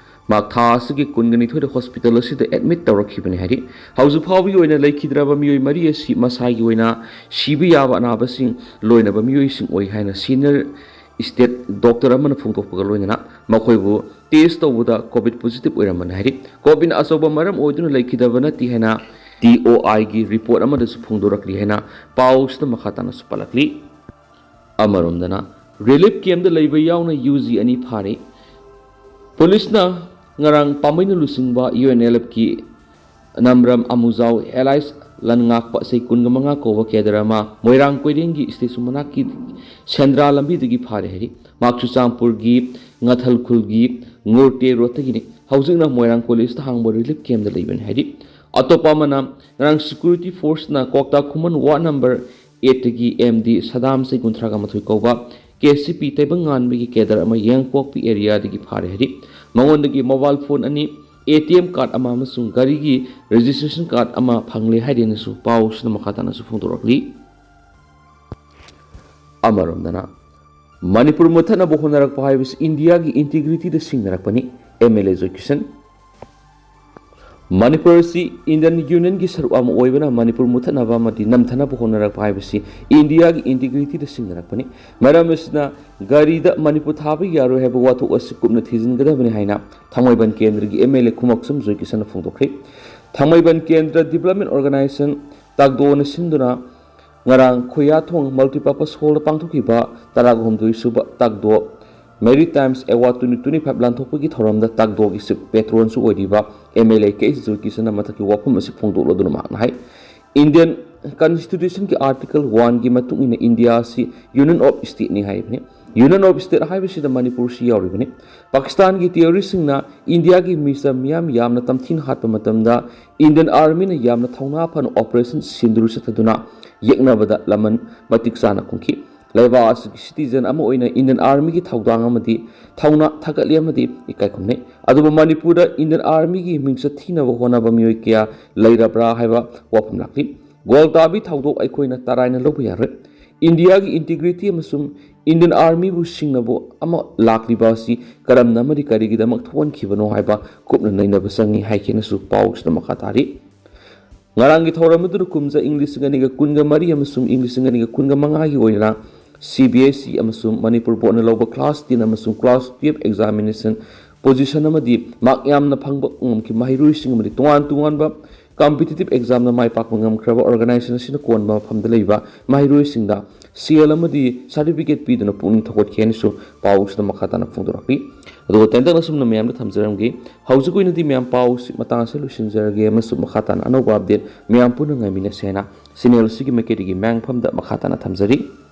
ꯃꯍꯥꯛ ꯊꯥ ꯑꯁꯤꯒꯤ ꯀꯨꯟꯒ ꯅꯤꯊꯣꯏꯗ hospital ꯑꯁꯤꯗ admit ꯇꯧꯔꯛꯈꯤꯕꯅꯤ ꯍꯥꯏꯔꯤ꯫ ꯍꯧꯖꯤꯛ ꯐꯥꯎꯕꯒꯤ ꯑꯣꯏꯅ ꯂꯩꯈꯤꯗ꯭ꯔꯕ ꯃꯤꯑꯣꯏ ꯃꯔꯤ ꯑꯁꯤ ꯃꯁꯥꯒꯤ ꯑꯣꯏꯅ ꯁꯤꯕ ꯌꯥꯕ ꯑꯅꯥꯕꯁꯤꯡ ꯂꯣꯏꯅꯕ ꯃꯤꯑꯣꯏꯁꯤꯡ ꯑꯣꯏ ꯍꯥꯏꯅ senior state doctor ꯑꯃꯅ ꯐꯣꯡꯗꯣꯛꯄꯒ ꯂꯣꯏꯅꯅ ꯃꯈꯣꯏꯕꯨ test ꯇꯧꯕꯗ COVID positive ꯑꯣꯏꯔꯝꯕꯅꯤ ꯍꯥꯏꯔꯤ꯫ COVIDꯅ ꯑꯆꯧꯕ ꯃꯔꯝ ꯑꯣꯏꯗꯨꯅ ꯂꯩꯈꯤꯗꯕ ꯅꯠꯇꯦ ꯍꯥꯏꯅ TOIꯒꯤ report ꯑꯃꯗꯁꯨ ꯐꯣꯡꯗꯣꯔꯛꯂꯤ ꯍꯥꯏꯅ ꯄꯥꯎꯁꯤꯗ ꯃꯈꯥ ꯇꯥꯅꯁꯨ ꯄꯜꯂꯛꯂꯤ꯫ ꯑꯃꯔꯣꯝꯗꯅ relief campꯇ ꯂꯩꯕ ꯌꯥꯎꯅ UG ꯑꯅꯤ ꯐꯥꯔꯤ꯫ ꯄꯨꯂꯤꯁꯅ ꯉꯔꯥꯡ ꯄꯥꯝꯕꯩꯅ ꯂꯨꯆꯤꯡꯕ UNLFꯀꯤ ꯅꯝꯔꯝ ꯑꯃꯨꯖꯥꯎ allies ꯂꯟ ꯉꯥꯛꯄ ꯆꯍꯤ ꯀꯨꯟꯒ ꯃꯉꯥ ꯀꯧꯕ cadre ꯑꯃ ꯃꯣꯏꯔꯥꯡ ꯀꯣꯏꯔꯦꯡꯒꯤ statue ꯃꯅꯥꯛꯀꯤ ꯁꯦꯟꯗ꯭ꯔꯥ ꯂꯝꯕꯤꯗꯒꯤ ꯐꯥꯔꯦ ꯍꯥꯏꯔꯤ꯫ ꯃꯍꯥꯛ ꯆꯨꯔꯆꯥꯟꯄꯨꯔꯒꯤ ꯉꯥꯊꯜ ꯈꯨꯜꯒꯤ ꯉꯣꯔꯇꯦ ꯔꯣꯗꯇꯒꯤꯅꯤ꯫ ꯍꯧꯖꯤꯛꯅ ꯃꯣꯏꯔꯥꯡ ꯀꯣꯂꯦꯖꯇ ꯍꯥꯡꯕ ꯔꯤꯂꯤꯐ ꯀꯦꯝꯞꯇ ꯂꯩꯕꯅꯤ ꯍꯥꯏꯔꯤ꯫ ꯑꯇꯣꯞꯄ ꯑꯃꯅ, ꯉꯔꯥꯡ ꯁꯦꯀ꯭ꯌꯨꯔꯤꯇꯤ ꯐꯣꯔꯁꯅ ꯀ꯭ꯋꯥꯛꯇꯥ ꯈꯨꯃꯟ ꯋꯥꯔꯗ ꯅꯝꯕꯔ ꯑꯦꯠꯇꯒꯤ ꯑꯦꯝ ꯗꯤ ꯁꯗꯥꯝ ꯆꯍꯤ ꯀꯨꯟꯊ꯭ꯔꯥꯒ ꯃꯥꯊꯣꯏ ꯀꯧꯕ ꯀꯦ ꯁꯤ ꯄꯤ ꯇꯥꯏꯕꯪꯉꯥꯟꯕꯒꯤ ꯀꯦꯗꯔ ꯑꯃ ꯌꯦꯡꯄꯣꯛꯄꯤ ꯑꯦꯔꯤꯌꯥꯗꯒꯤ ꯐꯥꯔꯦ ꯍꯥꯏꯔꯤ꯫ ꯃꯉꯣꯟꯗꯒꯤ ꯃꯣꯕꯥꯏꯜ ꯐꯣꯟ ꯑꯅꯤ, ꯑꯦ ꯇꯤ ꯑꯦꯝ ꯀꯥꯔꯗ ꯑꯃ ꯑꯃꯁꯨꯡ ꯒꯥꯔꯤꯒꯤ ꯔꯦꯖꯤꯁꯇ꯭ꯔꯦꯁꯟ ꯀꯥꯔꯗ ꯑꯃ ꯐꯪꯂꯦ ꯍꯥꯏꯔꯦꯅꯁꯨ ꯄꯥꯎꯁꯤꯅ ꯃꯈꯥ ꯇꯥꯅꯁꯨ ꯐꯣꯡꯗꯣꯔꯛꯂꯤ꯫ ꯑꯃꯔꯣꯝꯗꯅ, ꯃꯅꯤꯄꯨꯔ ꯃꯨꯠꯊꯠꯅꯕ ꯍꯣꯠꯅꯔꯛꯄ ꯍꯥꯏꯕꯁꯤ ꯏꯟꯗꯤꯌꯥꯒꯤ ꯏꯟꯇꯤꯒ꯭ꯔꯤꯇꯤꯗ ꯁꯤꯡꯅꯔꯛꯄꯅꯤ, ꯑꯦꯝ ꯑꯦꯜ ꯑꯦ ꯖꯣꯏꯀꯤꯁꯟ꯫ ꯃꯅꯤꯄꯨꯔ ꯑꯁꯤ ꯏꯟꯗꯤꯌꯟ ꯌꯨꯅꯤꯌꯟꯒꯤ ꯁꯔꯨꯛ ꯑꯃ ꯑꯣꯏꯕꯅ ꯃꯅꯤꯄꯨꯔ ꯃꯨꯠꯊꯠꯅꯕ ꯑꯃꯗꯤ ꯅꯝꯊꯅꯕ ꯍꯣꯠꯅꯔꯛꯄ ꯍꯥꯏꯕꯁꯤ ꯏꯟꯗꯤꯌꯥꯒꯤ ꯏꯟꯇꯤꯒ꯭ꯔꯤꯇꯤꯗ ꯁꯤꯡꯅꯔꯛꯄꯅꯤ꯫ ꯃꯔꯝ ꯑꯁꯤꯅ ꯒꯥꯔꯤꯗ ꯃꯅꯤꯄꯨꯔ ꯊꯥꯕ ꯌꯥꯔꯣꯏ ꯍꯥꯏꯕ ꯋꯥꯊꯣꯛ ꯑꯁꯤ ꯀꯨꯞꯅ ꯊꯤꯖꯤꯟꯒꯗꯕꯅꯤ ꯍꯥꯏꯅ ꯊꯥꯡꯃꯩꯕꯟ ꯀꯦꯟꯗ꯭ꯔꯒꯤ ꯑꯦꯝ ꯑꯦꯜ ꯑꯦ ꯈꯨꯃꯛꯁꯝ ꯖꯣꯏꯀꯤꯁꯟꯅ ꯐꯣꯡꯗꯣꯛꯈ꯭ꯔꯦ꯫ ꯊꯥꯡꯃꯩꯕꯟ ꯀꯦꯟꯗ꯭ꯔ ꯗꯤꯕꯂꯞꯃꯦꯟ ꯑꯣꯔꯒꯅꯥꯏꯖꯦꯁꯟ, ꯇꯥꯛꯗꯣꯅ ꯁꯤꯟꯗꯨꯅ ꯉꯔꯥꯡ ꯈꯨꯌꯥꯊꯣꯡ ꯃꯜꯇꯤꯄꯔꯄꯁ ꯍꯣꯜꯗ ꯄꯥꯡꯊꯣꯛꯈꯤꯕ ꯇꯔꯥꯍꯨꯝꯗꯣꯏ ꯁꯨꯕ ꯇꯥꯛꯗꯣ ꯃꯦꯔꯤ times award twenty twenty five ꯂꯥꯟꯊꯣꯛꯄꯒꯤ ꯊꯧꯔꯝꯗ ꯇꯥꯛꯗꯣꯒꯤ ꯆꯤꯐ ꯄꯦꯇ꯭ꯔꯣꯟꯁꯨ ꯑꯣꯏꯔꯤꯕ ꯑꯦꯝ ꯑꯦꯜ ꯑꯦ ꯀꯦ ꯑꯦꯁ ꯖꯣꯏꯀꯤꯁꯟꯅ ꯃꯊꯛꯀꯤ ꯋꯥꯐꯝ ꯑꯁꯤ ꯐꯣꯡꯗꯣꯛꯂꯗꯨꯅ ꯃꯍꯥꯛꯅ ꯍꯥꯏ, ꯏꯟꯗꯤꯌꯟ ꯀꯟꯁꯇꯤꯇ꯭ꯌꯨꯁꯟꯒꯤ ꯑꯥꯔꯇꯤꯀꯜ ꯋꯥꯟꯒꯤ ꯃꯇꯨꯡ ꯏꯟꯅ ꯏꯟꯗꯤꯌꯥ ꯑꯁꯤ ꯌꯨꯅꯤꯌꯟ ꯑꯣꯐ ꯁ꯭ꯇꯦꯠꯅꯤ ꯍꯥꯏꯔꯤꯕꯅꯤ꯫ ꯌꯨꯅꯤꯌꯟ ꯑꯣꯐ ꯁ꯭ꯇꯦꯠ ꯍꯥꯏꯕꯁꯤꯗ ꯃꯅꯤꯄꯨꯔꯁꯤ ꯌꯥꯎꯔꯤꯕꯅꯤ꯫ ꯄꯥꯀꯤꯁꯇꯥꯟꯒꯤ ꯇꯦꯔꯣꯔꯤꯁꯁꯤꯡꯅ ꯏꯟꯗꯤꯌꯥꯒꯤ ꯃꯤꯁꯇ ꯃꯤꯌꯥꯝ ꯌꯥꯝꯅ ꯇꯝꯊꯤꯅ ꯍꯥꯠꯄ ꯃꯇꯝꯗ ꯏꯟꯗꯤꯌꯟ ꯑꯥꯔꯃꯤꯅ ꯌꯥꯝꯅ ꯊꯧꯅꯥ ꯐꯅ ꯑꯣꯄꯔꯦꯁꯟ ꯁꯤꯟꯗꯨꯔ ꯆꯠꯊꯗꯨꯅ ꯌꯦꯛꯅꯕꯗ ꯂꯃꯟ ꯃꯇꯤꯛ ꯆꯥꯅ ꯈꯨꯝꯈꯤ꯫ ꯂꯩꯕꯥꯛ ꯑꯁꯤꯒꯤ ꯁꯤꯇꯤꯖꯟ ꯑꯃ ꯑꯣꯏꯅ ꯏꯟꯗꯤꯌꯟ ꯑꯥꯔꯃꯤꯒꯤ ꯊꯧꯗꯥꯡ ꯑꯃꯗꯤ ꯊꯧꯅꯥ ꯊꯥꯒꯠꯂꯤ ꯑꯃꯗꯤ ꯏꯀꯥꯏ ꯈꯨꯝꯅꯩ꯫ ꯑꯗꯨꯕꯨ ꯃꯅꯤꯄꯨꯔꯗ ꯏꯟꯗꯤꯌꯟ ꯑꯥꯔꯃꯤꯒꯤ ꯃꯤꯡꯆꯠ ꯊꯤꯅꯕ ꯍꯣꯠꯅꯕ ꯃꯤꯑꯣꯏ ꯀꯌꯥ ꯂꯩꯔꯕ꯭ꯔꯥ ꯍꯥꯏꯕ ꯋꯥꯐꯝ ꯂꯥꯛꯂꯤ꯫ ꯒꯣꯜꯇꯥꯕꯤ ꯊꯧꯗꯣꯛ ꯑꯩꯈꯣꯏꯅ ꯇꯔꯥꯏꯅ ꯂꯧꯕ ꯌꯥꯔꯣꯏ꯫ ꯏꯟꯗꯤꯌꯥꯒꯤ ꯏꯟꯇꯤꯒ꯭ꯔꯤꯇꯤ ꯑꯃꯁꯨꯡ ꯏꯟꯗꯤꯌꯟ ꯑꯥꯔꯃꯤꯕꯨ ꯁꯤꯡꯅꯕ ꯑꯃ ꯂꯥꯛꯂꯤꯕ ꯑꯁꯤ ꯀꯔꯝꯅ ꯑꯃꯗꯤ ꯀꯔꯤꯒꯤꯗꯃꯛ ꯊꯣꯛꯍꯟꯈꯤꯕꯅꯣ ꯍꯥꯏꯕ ꯀꯨꯞꯅ ꯅꯩꯅꯕ ꯆꯪꯏ ꯍꯥꯏꯈꯤꯅꯁꯨ ꯄꯥꯎꯁꯤꯗ ꯃꯈꯥ ꯇꯥꯔꯤ꯫ ꯉꯔꯥꯡꯒꯤ ꯊꯧꯔꯝ ꯑꯗꯨꯗ ꯀꯨꯝꯖꯥ ꯏꯪ ꯂꯤꯁꯤꯡ ꯑꯅꯤꯒ ꯀꯨꯟꯒ ꯃꯔꯤ ꯑꯃꯁꯨꯡ ꯏꯪ ꯂꯤꯁꯤꯡ ꯑꯅꯤꯒ ꯀꯨꯟꯒ ꯃꯉꯥꯒꯤ ꯑꯣꯏꯅ ꯁꯤ ꯕꯤ ꯑꯦꯁ ꯏ ꯑꯃꯁꯨꯡ ꯃꯅꯤꯄꯨꯔ ꯕꯣꯔꯗꯅ ꯂꯧꯕ ꯀ꯭ꯂꯥꯁ ꯇꯦꯟ ꯑꯃꯁꯨꯡ ꯀ꯭ꯂꯥꯁ ꯇꯨꯌꯦꯜꯐ ꯑꯦꯛꯖꯥꯃꯤꯅꯦꯁꯟ ꯄꯣꯖꯤꯁꯟ ꯑꯃꯗꯤ ꯃꯥꯔꯛ ꯌꯥꯝꯅ ꯐꯪꯕ ꯉꯝꯈꯤꯕ ꯃꯍꯩꯔꯣꯏꯁꯤꯡ ꯑꯃꯗꯤ ꯇꯣꯉꯥꯟ ꯇꯣꯉꯥꯟꯕ ꯀꯝꯄꯤꯇꯤꯇꯤꯚ ꯑꯦꯛꯖꯥꯝꯗ ꯃꯥꯏ ꯄꯥꯛꯄ ꯉꯝꯈ꯭ꯔꯕ ꯑꯣꯔꯒꯅꯥꯏꯖꯦꯁꯟ ꯑꯁꯤꯅ ꯀꯣꯟꯕ ꯃꯐꯝꯗ ꯂꯩꯕ ꯃꯍꯩꯔꯣꯏꯁꯤꯡꯗ ꯁꯦꯜ ꯑꯃꯗꯤ ꯁꯥꯔꯇꯤꯐꯤꯀꯦꯠ ꯄꯤꯗꯨꯅ ꯄꯨꯛꯅꯤꯡ ꯊꯧꯒꯠꯈꯤ ꯍꯥꯏꯅꯁꯨ ꯄꯥꯎꯁꯤꯗ ꯃꯈꯥ ꯇꯥꯅ ꯐꯣꯡꯗꯣꯔꯛꯂꯤ꯫ ꯑꯗꯨꯒ ꯇꯦꯟꯇꯛꯅ ꯑꯁꯨꯝꯅ ꯃꯌꯥꯝꯗ ꯊꯝꯖꯔꯝꯒꯦ꯫ ꯍꯧꯖꯤꯛꯀꯤ ꯑꯣꯏꯅꯗꯤ ꯃꯌꯥꯝ ꯄꯥꯎꯁꯤ ꯃꯇꯥꯡ ꯑꯁꯤꯗ ꯂꯣꯏꯁꯤꯟꯖꯔꯒꯦ ꯑꯃꯁꯨꯡ ꯃꯈꯥ ꯇꯥꯅ ꯑꯅꯧꯕ ꯑꯞꯗꯦꯠ ꯃꯌꯥꯝ ꯄꯨꯟꯅ ꯉꯥꯏꯃꯤꯟꯅꯁꯦ ꯍꯥꯏꯅ ꯆꯦꯅꯦꯜ ꯑꯁꯤꯒꯤ ꯃꯥꯏꯀꯩꯗꯒꯤ ꯃꯌꯥꯝꯐꯝꯗ ꯃꯈꯥ ꯇꯥꯅ ꯊꯝꯖꯔꯤ꯫